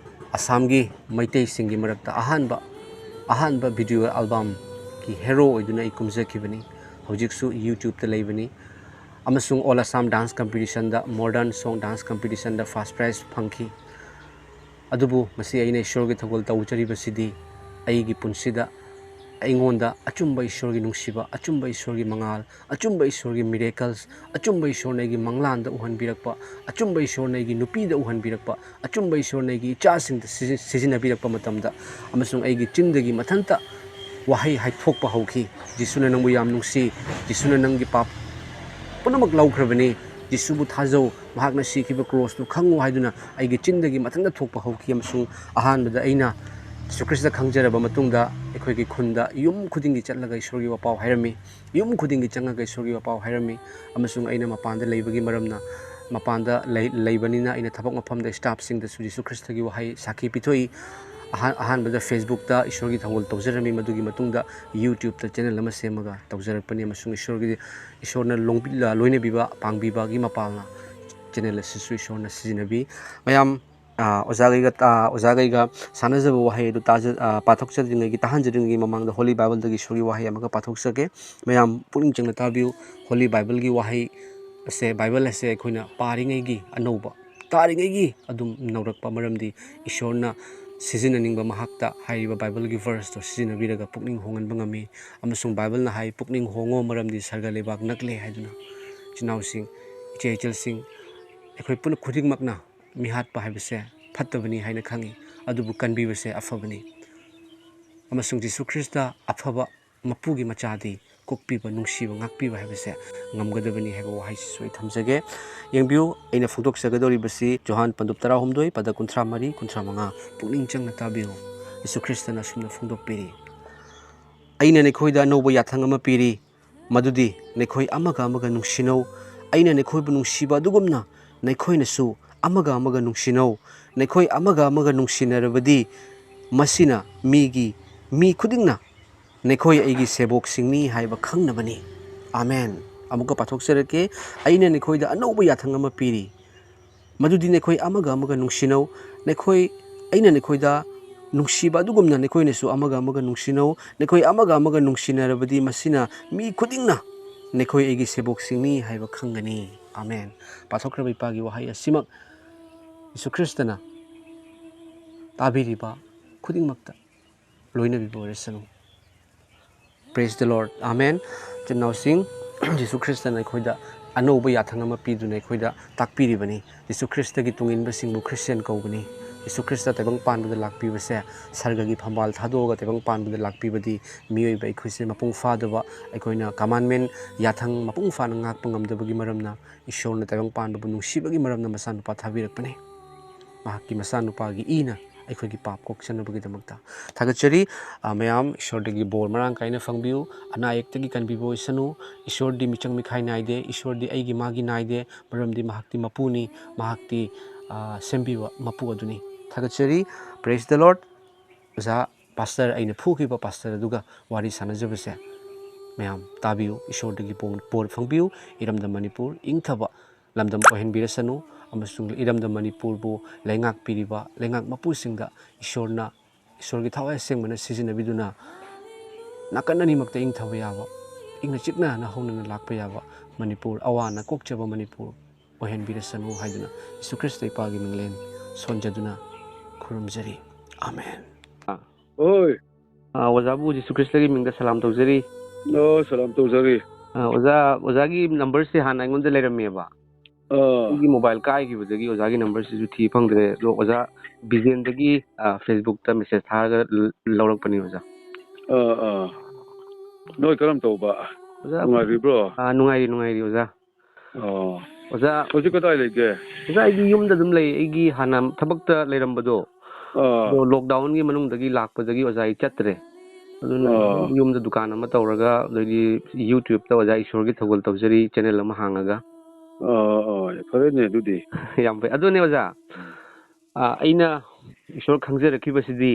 ꯑꯁꯥꯝꯒꯤ ꯃꯩꯇꯩꯁꯤꯡꯒꯤ ꯃꯔꯛꯇ ꯑꯍꯥꯟꯕ, ꯑꯍꯥꯟꯕ ꯚꯤꯗꯤꯑꯣ ꯑꯦꯜꯕꯝꯒꯤ ꯍꯦꯔꯣ ꯑꯣꯏꯗꯨꯅ ꯑꯩ ꯀꯨꯝꯖꯈꯤꯕꯅꯤ꯫ ꯍꯧꯖꯤꯛꯁꯨ YouTubeꯇ ꯂꯩꯕꯅꯤ꯫ ꯑꯃꯁꯨꯡ All Assam Dance Competitionꯗ Modern Song Dance Competitionꯗ first prize ꯐꯪꯈꯤ꯫ ꯑꯗꯨꯕꯨ ꯃꯁꯤ ꯑꯩꯅ ꯏꯁꯣꯔꯒꯤ ꯊꯧꯒꯜ ꯇꯧꯖꯔꯤꯕꯁꯤꯗꯤ ꯑꯩꯒꯤ ꯄꯨꯟꯁꯤꯗ ꯑꯩꯉꯣꯟꯗ ꯑꯆꯨꯝꯕ ꯏꯁꯣꯔꯒꯤ ꯅꯨꯡꯁꯤꯕ, ꯑꯆꯨꯝꯕ ꯏꯁꯣꯔꯒꯤ ꯃꯉꯥꯜ, ꯑꯆꯨꯝꯕ ꯏꯁꯣꯔꯒꯤ miracles, ꯑꯆꯨꯝꯕ ꯏꯁꯣꯔꯅ ꯑꯩꯒꯤ ꯃꯪꯂꯥꯟꯗ ꯎꯍꯟꯕꯤꯔꯛꯄ, ꯑꯆꯨꯝꯕ ꯏꯁꯣꯔꯅ ꯑꯩꯒꯤ ꯅꯨꯄꯤꯗ ꯎꯍꯟꯕꯤꯔꯛꯄ, ꯑꯆꯨꯝꯕ ꯏꯁꯣꯔꯅ ꯑꯩꯒꯤ ꯏꯆꯥꯁꯤꯡꯗ ꯁꯤꯖꯤ-, ꯁꯤꯖꯤꯟꯅꯕꯤꯔꯛꯄ ꯃꯇꯝꯗ, ꯑꯃꯁꯨꯡ ꯑꯩꯒꯤ ꯆꯤꯟꯗꯒꯤ ꯃꯊꯟꯇ ꯋꯥꯍꯩ ꯍꯥꯏꯊꯣꯛꯄ ꯍꯧꯈꯤ꯫ "ꯖꯤꯁꯨꯅ ꯅꯪꯕꯨ ꯌꯥꯝ ꯅꯨꯡꯁꯤ꯫ ꯖꯤꯁꯨꯅ ꯅꯪꯒꯤ ꯄꯥꯞ ꯄꯨꯝꯅꯃꯛ ꯂꯧꯈ꯭ꯔꯕꯅꯤ꯫ ꯖꯤꯁꯨꯕꯨ ꯊꯥꯖꯧ꯫ ꯃꯍꯥꯛꯅ ꯁꯤꯈꯤꯕ ꯀ꯭ꯔꯣꯁꯇꯨ ꯈꯪꯉꯨ" ꯍꯥꯏꯗꯨꯅ ꯑꯩꯒꯤ ꯆꯤꯟꯗꯒꯤ ꯃꯊꯟꯇ ꯊꯣꯛꯄ ꯍꯧꯈꯤ꯫ ꯑꯃꯁꯨꯡ ꯑꯍꯥꯟꯕꯗ ꯑꯩꯅ ꯖꯤꯁꯨ ꯈ꯭ꯔꯤꯁꯇ ꯈꯪꯖꯔꯕ ꯃꯇꯨꯡꯗ ꯑꯩꯈꯣꯏꯒꯤ ꯈꯨꯟꯗ ꯌꯨꯝ ꯈꯨꯗꯤꯡꯒꯤ ꯆꯠꯂꯒ ꯏꯁꯣꯔꯒꯤ ꯋꯥꯄꯥꯎ ꯍꯥꯏꯔꯝꯃꯤ꯫ ꯌꯨꯝ ꯈꯨꯗꯤꯡꯒꯤ ꯆꯪꯉꯒ ꯏꯁꯣꯔꯒꯤ ꯋꯥꯄꯥꯎ ꯍꯥꯏꯔꯝꯃꯤ꯫ ꯑꯃꯁꯨꯡ ꯑꯩꯅ ꯃꯄꯥꯟꯗ ꯂꯩꯕꯒꯤ ꯃꯔꯝꯅ, ꯃꯄꯥꯟꯗ ꯂꯩ-, ꯂꯩꯕꯅꯤꯅ ꯑꯩꯅ ꯊꯕꯛ ꯃꯐꯝꯗ staffꯁꯤꯡꯗꯁꯨ ꯖꯤꯁꯨ ꯈ꯭ꯔꯤꯁꯇꯒꯤ ꯋꯥꯍꯩ ꯁꯥꯈꯤ ꯄꯤꯊꯣꯛꯏ꯫ ꯑꯍꯥꯟ-, ꯑꯍꯥꯟꯕꯗ Facebookꯇ ꯏꯁꯣꯔꯒꯤ ꯊꯧꯒꯜ ꯇꯧꯖꯔꯝꯃꯤ, ꯃꯗꯨꯒꯤ ꯃꯇꯨꯡꯗ YouTubeꯇ channel ꯑꯃ ꯁꯦꯝꯃꯒ ꯇꯧꯖꯔꯛꯄꯅꯤ꯫ ꯑꯃꯁꯨꯡ ꯏꯁꯣꯔꯒꯤ, ꯏꯁꯣꯔꯅ ꯂꯣꯡꯕꯤ-, ꯂꯣꯏꯅꯕꯤꯕ, ꯄꯥꯡꯕꯤꯕꯒꯤ ꯃꯄꯥꯜꯅ channel ꯑꯁꯤꯁꯨ ꯏꯁꯣꯔꯅ ꯁꯤꯖꯤꯟꯅꯕꯤ꯫ ꯃꯌꯥꯝ, ꯑ, ꯑꯣꯖꯥꯈꯩꯒ, ꯑ, ꯑꯣꯖꯥꯈꯩꯒ ꯁꯥꯟꯅꯖꯕ ꯋꯥꯍꯩ ꯑꯗꯨ ꯇꯥꯖ-, ꯑ, ꯄꯥꯊꯣꯛꯆꯗ꯭ꯔꯤꯉꯩꯒꯤ, ꯇꯥꯍꯟꯖꯗ꯭ꯔꯤꯉꯩꯒꯤ ꯃꯃꯥꯡꯗ ꯍꯣꯂꯤ ꯕꯥꯏꯕꯜꯗꯒꯤ ꯏꯁꯣꯔꯒꯤ ꯋꯥꯍꯩ ꯑꯃꯒ ꯄꯥꯊꯣꯛꯆꯒꯦ꯫ ꯃꯌꯥꯝ ꯄꯨꯛꯅꯤꯡ ꯆꯪꯅ ꯇꯥꯕꯤꯌꯨ꯫ ꯍꯣꯂꯤ ꯕꯥꯏꯕꯜꯒꯤ ꯋꯥꯍꯩ ꯑꯁꯦ, ꯕꯥꯏꯕꯜ ꯑꯁꯦ ꯑꯩꯈꯣꯏꯅ ꯄꯥꯔꯤꯉꯩꯒꯤ, ꯑꯅꯧꯕ ꯇꯥꯔꯤꯉꯩꯒꯤ ꯑꯗꯨꯝ ꯅꯧꯔꯛꯄ, ꯃꯔꯝꯗꯤ ꯏꯁꯣꯔꯅ ꯁꯤꯖꯤꯟꯅꯅꯤꯡꯕ ꯃꯍꯥꯛꯇ ꯍꯥꯏꯔꯤꯕ ꯕꯥꯏꯕꯜꯒꯤ verseꯇꯣ ꯁꯤꯖꯤꯟꯅꯕꯤꯔꯒ ꯄꯨꯛꯅꯤꯡ ꯍꯣꯡꯍꯟꯕ ꯉꯝꯃꯤ꯫ ꯑꯃꯁꯨꯡ ꯕꯥꯏꯕꯜꯅ ꯍꯥꯏ, "ꯄꯨꯛꯅꯤꯡ ꯍꯣꯡꯉꯣ, ꯃꯔꯝꯗꯤ ꯁꯔꯒ ꯂꯩꯕꯥꯛ ꯅꯛꯂꯦ" ꯍꯥꯏꯗꯨꯅ꯫ ꯏꯆꯤꯟ ꯏꯅꯥꯎꯁꯤꯡ, ꯏꯆꯦ ꯏꯆꯜꯁꯤꯡ, ꯑꯩꯈꯣꯏ ꯄꯨꯝꯅ ꯈꯨꯗꯤꯡꯃꯛꯅ ꯃꯤꯍꯥꯠꯄ ꯍꯥꯏꯕꯁꯦ ꯐꯠꯇꯕꯅꯤ ꯍꯥꯏꯅ ꯈꯪꯉꯤ, ꯑꯗꯨꯕꯨ ꯀꯟꯕꯤꯕꯁꯦ ꯑꯐꯕꯅꯤ꯫ ꯑꯃꯁꯨꯡ ꯖꯤꯁꯨ ꯈ꯭ꯔꯤꯁꯇ ꯑꯐꯕ ꯃꯄꯨꯒꯤ ꯃꯆꯥꯗꯤ ꯀꯣꯛꯄꯤꯕ, ꯅꯨꯡꯁꯤꯕ, ꯉꯥꯛꯄꯤꯕ ꯍꯥꯏꯕꯁꯦ ꯉꯝꯒꯗꯕꯅꯤ ꯍꯥꯏꯕ ꯋꯥꯍꯩꯁꯤꯁꯨ ꯑꯩ ꯊꯝꯖꯒꯦ꯫ ꯌꯦꯡꯕꯤꯌꯨ, ꯑꯩꯅ ꯐꯣꯡꯗꯣꯛꯆꯒꯗꯧꯔꯤꯕꯁꯤ ꯖꯣꯍꯥꯟ ꯄꯟꯗꯨꯞ ꯇꯔꯥꯍꯨꯝꯗꯣꯏ, ꯄꯗ ꯀꯨꯟꯊ꯭ꯔꯥ ꯃꯔꯤ, ꯀꯨꯟꯊ꯭ꯔꯥ ꯃꯉꯥ꯫ ꯄꯨꯛꯅꯤꯡ ꯆꯪꯅ ꯇꯥꯕꯤꯌꯨ꯫ ꯌꯦꯁꯨ ꯈ꯭ꯔꯤꯁꯇꯅ ꯑꯁꯨꯝꯅ ꯐꯣꯡꯗꯣꯛꯄꯤꯔꯤ, "ꯑꯩꯅ ꯅꯈꯣꯏꯗ ꯑꯅꯧꯕ ꯌꯥꯊꯪ ꯑꯃ ꯄꯤꯔꯤ, ꯃꯗꯨꯗꯤ ꯅꯈꯣꯏ ꯑꯃꯒ ꯑꯃꯒ ꯅꯨꯡꯁꯤꯅꯧ꯫ ꯑꯩꯅ ꯅꯈꯣꯏꯕꯨ ꯅꯨꯡꯁꯤꯕ ꯑꯗꯨꯒꯨꯝꯅ ꯅꯈꯣꯏꯅꯁꯨ ꯑꯃꯒ ꯑꯃꯒ ꯅꯨꯡꯁꯤꯅꯧ꯫ ꯅꯈꯣꯏ ꯑꯃꯒ ꯑꯃꯒ ꯅꯨꯡꯁꯤꯅꯔꯕꯗꯤ ꯃꯁꯤꯅ ꯃꯤꯒꯤ, ꯃꯤ ꯈꯨꯗꯤꯡꯅ ꯅꯈꯣꯏ ꯑꯩꯒꯤ ꯁꯦꯕꯣꯛꯁꯤꯡꯅꯤ ꯍꯥꯏꯕ ꯈꯪꯅꯕꯅꯤ꯫" ꯑꯥꯃꯦꯟ꯫ ꯑꯃꯨꯛꯀ ꯄꯥꯊꯣꯛꯆꯔꯛꯀꯦ꯫ "ꯑꯩꯅ ꯅꯈꯣꯏꯗ ꯑꯅꯧꯕ ꯌꯥꯊꯪ ꯑꯃ ꯄꯤꯔꯤ, ꯃꯗꯨꯗꯤ ꯅꯈꯣꯏ ꯑꯃꯒ ꯑꯃꯒ ꯅꯨꯡꯁꯤꯅꯧ꯫ ꯅꯈꯣꯏ, ꯑꯩꯅ ꯅꯈꯣꯏꯗ ꯅꯨꯡꯁꯤꯕ ꯑꯗꯨꯒꯨꯝꯅ ꯅꯈꯣꯏꯅꯁꯨ ꯑꯃꯒ ꯑꯃꯒ ꯅꯨꯡꯁꯤꯅꯧ꯫ ꯅꯈꯣꯏ ꯑꯃꯒ ꯑꯃꯒ ꯅꯨꯡꯁꯤꯅꯔꯕꯗꯤ ꯃꯁꯤꯅ ꯃꯤ ꯈꯨꯗꯤꯡꯅ ꯅꯈꯣꯏ ꯑꯩꯒꯤ ꯁꯦꯕꯣꯛꯁꯤꯡꯅꯤ ꯍꯥꯏꯕ ꯈꯪꯒꯅꯤ꯫" ꯑꯥꯃꯦꯟ꯫ ꯄꯥꯊꯣꯛꯈ꯭ꯔꯕ ꯏꯄꯥꯒꯤ ꯋꯥꯍꯩ ꯑꯁꯤꯃꯛ ꯌꯦꯁꯨ ꯈ꯭ꯔꯤꯁꯇꯅ ꯇꯥꯕꯤꯔꯤꯕ ꯈꯨꯗꯤꯡꯃꯛꯇ ꯂꯣꯏꯅꯕꯤꯕ ꯑꯣꯏꯔꯁꯅꯨ꯫ Praise the Lord. ꯑꯥꯃꯦꯟ꯫ ꯏꯆꯤꯟ ꯏꯅꯥꯎꯁꯤꯡ, ꯌꯦꯁꯨ ꯈ꯭ꯔꯤꯁꯇꯅ ꯑꯩꯈꯣꯏꯗ ꯑꯅꯧꯕ ꯌꯥꯊꯪ ꯑꯃ ꯄꯤꯗꯨꯅ ꯑꯩꯈꯣꯏꯗ ꯇꯥꯛꯄꯤꯔꯤꯕꯅꯤ꯫ ꯌꯦꯁꯨ ꯈ꯭ꯔꯤꯁꯇꯒꯤ ꯇꯨꯡꯏꯟꯕꯁꯤꯡꯕꯨ ꯈ꯭ꯔꯤꯁꯇꯤꯌꯥꯟ ꯀꯧꯕꯅꯤ꯫ ꯌꯦꯁꯨ ꯈ꯭ꯔꯤꯁꯇ ꯇꯥꯏꯕꯪ ꯄꯥꯟꯕꯗ ꯂꯥꯛꯄꯤꯕꯁꯦ ꯁꯔꯒꯒꯤ ꯐꯝꯕꯥꯜ ꯊꯥꯗꯣꯛꯑꯒ ꯇꯥꯏꯕꯪ ꯄꯥꯟꯕꯗ ꯂꯥꯛꯄꯤꯕꯗꯤ ꯃꯤꯑꯣꯏꯕ ꯑꯩꯈꯣꯏꯁꯦ ꯃꯄꯨꯡ ꯐꯥꯗꯕ, ꯑꯩꯈꯣꯏꯅ commandment, ꯌꯥꯊꯪ ꯃꯄꯨꯡ ꯐꯥꯅ ꯉꯥꯛꯄ ꯉꯝꯗꯕꯒꯤ ꯃꯔꯝꯅ, ꯏꯁꯣꯔꯅ ꯇꯥꯏꯕꯪ ꯄꯥꯟꯕꯕꯨ ꯅꯨꯡꯁꯤꯕꯒꯤ ꯃꯔꯝꯅ ꯃꯆꯥꯅꯨꯄꯥ ꯊꯥꯕꯤꯔꯛꯄꯅꯤ꯫ ꯃꯍꯥꯛꯀꯤ ꯃꯆꯥꯅꯨꯄꯥꯒꯤ ꯏꯅ ꯑꯩꯈꯣꯏꯒꯤ ꯄꯥꯞ ꯀꯣꯛꯆꯅꯕꯒꯤꯗꯃꯛꯇ꯫ ꯊꯥꯒꯠꯆꯔꯤ꯫ ꯑ, ꯃꯌꯥꯝ ꯏꯁꯣꯔꯗꯒꯤ ꯕꯣꯔ ꯃꯔꯥꯡ ꯀꯥꯏꯅ ꯐꯪꯕꯤꯌꯨ꯫ ꯑꯅꯥ ꯑꯌꯦꯛꯇꯒꯤ ꯀꯟꯕꯤꯕ ꯑꯣꯏꯁꯅꯨ꯫ ꯏꯁꯣꯔꯗꯤ ꯃꯤꯆꯪ ꯃꯤꯈꯥꯏ ꯅꯥꯏꯗꯦ꯫ ꯏꯁꯣꯔꯗꯤ ꯑꯩꯒꯤ ꯃꯥꯒꯤ ꯅꯥꯏꯗꯦ꯫ ꯃꯔꯝꯗꯤ ꯃꯍꯥꯛꯇꯤ ꯃꯄꯨꯅꯤ꯫ ꯃꯍꯥꯛꯇꯤ, ꯑ, ꯁꯦꯝꯕꯤꯕ ꯃꯄꯨ ꯑꯗꯨꯅꯤ꯫ ꯊꯥꯒꯠꯆꯔꯤ꯫ Praise the Lord꯫ ꯑꯣꯖꯥ ꯄꯥꯁꯇꯔ, ꯑꯩꯅ ꯐꯨꯈꯤꯕ ꯄꯥꯁꯇꯔ ꯑꯗꯨꯒ ꯋꯥꯔꯤ ꯁꯥꯟꯅꯖꯕꯁꯦ ꯃꯌꯥꯝ ꯇꯥꯕꯤꯌꯨ꯫ ꯏꯁꯣꯔꯗꯒꯤ ꯕꯣꯔ, ꯕꯣꯔ ꯐꯪꯕꯤꯌꯨ꯫ ꯏꯔꯝꯗꯝ ꯃꯅꯤꯄꯨꯔ ꯏꯪꯊꯕ ꯂꯝꯗꯝ ꯑꯣꯏꯍꯟꯕꯤꯔꯁꯅꯨ꯫ ꯑꯃꯁꯨꯡ ꯏꯔꯝꯗꯝ ꯃꯅꯤꯄꯨꯔꯕꯨ ꯂꯩꯉꯥꯛꯄꯤꯔꯤꯕ ꯂꯩꯉꯥꯛ ꯃꯄꯨꯁꯤꯡꯗ ꯏꯁꯣꯔꯅ, ꯏꯁꯣꯔꯒꯤ ꯊꯋꯥꯏ ꯑꯁꯦꯡꯕꯅ ꯁꯤꯖꯤꯟꯅꯕꯤꯗꯨꯅ ꯅꯥꯀꯟ ꯑꯅꯤꯃꯛꯇ ꯏꯪꯊꯕ ꯌꯥꯕ, ꯏꯪꯅ ꯆꯤꯛꯅ ꯅꯧꯍꯧꯅꯅ ꯂꯥꯛꯄ ꯌꯥꯕ ꯃꯅꯤꯄꯨꯔ, ꯑꯋꯥ ꯑꯅꯥ ꯀꯣꯛꯆꯕ ꯃꯅꯤꯄꯨꯔ ꯑꯣꯏꯍꯟꯕꯤꯔꯁꯅꯨ ꯍꯥꯏꯗꯨꯅ ꯌꯦꯁꯨ ꯈ꯭ꯔꯤꯁꯇ ꯏꯄꯥꯒꯤ ꯃꯤꯡꯂꯦꯟ ꯁꯣꯟꯖꯗꯨꯅ ꯈꯨꯔꯨꯝꯖꯔꯤ꯫ ꯑꯥꯃꯦꯟ꯫ ꯑꯣꯏ꯫ ꯑ, ꯑꯣꯖꯥꯕꯨ ꯖꯤꯁꯨ ꯈ꯭ꯔꯤꯁꯇꯒꯤ ꯃꯤꯡꯗ ꯁꯂꯥꯝ ꯇꯧꯖꯔꯤ꯫ ꯑꯣ, ꯁꯂꯥꯝ ꯇꯧꯖꯔꯤ꯫ ꯑ, ꯑꯣꯖꯥ, ꯑꯣꯖꯥꯒꯤ ꯅꯝꯕꯔꯁꯦ ꯍꯥꯟꯅ ꯑꯩꯉꯣꯟꯗ ꯂꯩꯔꯝꯃꯦꯕ꯫ ꯑꯥ꯫ ꯑꯩꯒꯤ ꯃꯣꯕꯥꯏꯜ ꯀꯥꯏꯈꯤꯕꯗꯒꯤ ꯑꯣꯖꯥꯒꯤ ꯅꯝꯕꯔꯁꯤꯁꯨ ꯊꯤ ꯐꯪꯗ꯭ꯔꯦ꯫ ꯑꯗꯣ ꯑꯣꯖꯥ ꯕꯤꯖꯦꯟꯗꯒꯤ, ꯑ, ꯐꯦꯁꯕꯨꯛꯇ ꯃꯦꯁꯦꯖ ꯊꯥꯔꯒ ꯂ-, ꯂꯧꯔꯛꯄꯅꯤ, ꯑꯣꯖꯥ꯫ ꯑꯥ, ꯑꯥ꯫ ꯅꯣꯏ ꯀꯔꯝ ꯇꯧꯕ? ꯑꯣꯖꯥ, ꯅꯨꯡꯉꯥꯏꯔꯤꯕ꯭ꯔꯣ? ꯑ, ꯅꯨꯡꯉꯥꯏꯔꯤ, ꯅꯨꯡꯉꯥꯏꯔꯤ, ꯑꯣꯖꯥ꯫ ꯑꯣ꯫ ꯑꯣꯖꯥ, ꯍꯧꯖꯤꯛ ꯀꯗꯥꯏ ꯂꯩꯒꯦ? ꯑꯣꯖꯥ, ꯑꯩꯗꯤ ꯌꯨꯝꯗ ꯑꯗꯨꯝ ꯂꯩ꯫ ꯑꯩꯒꯤ ꯍꯥꯟꯅ ꯊꯕꯛꯇ ꯂꯩꯔꯝꯕꯗꯣ, ꯑꯥ꯫ ꯑꯗꯣ ꯂꯣꯛꯗꯥꯎꯟꯒꯤ ꯃꯅꯨꯡꯗꯒꯤ ꯂꯥꯛꯄꯗꯒꯤ ꯑꯣꯖꯥ ꯑꯩ ꯆꯠꯇ꯭ꯔꯦ꯫ ꯑꯗꯨꯅ ꯑꯥ꯫ ꯌꯨꯝꯗ ꯗꯨꯀꯥꯟ ꯑꯃ ꯇꯧꯔꯒ, ꯑꯗꯩꯗꯤ YouTubeꯇ ꯑꯣꯖꯥ ꯏꯁꯣꯔꯒꯤ ꯊꯧꯒꯜ ꯇꯧꯖꯔꯤ, ꯆꯦꯅꯦꯜ ꯑꯃ ꯍꯥꯡꯉꯒ꯫ ꯑꯥ, ꯑꯥ, ꯐꯔꯦꯅꯦ ꯑꯗꯨꯗꯤ꯫ ꯌꯥꯝ ꯐꯩ꯫ ꯑꯗꯨꯅꯦ ꯑꯣꯖꯥ, ꯑꯥ, ꯑꯩꯅ ꯏꯁꯣꯔ ꯈꯪꯖꯔꯛꯈꯤꯕꯁꯤꯗꯤ,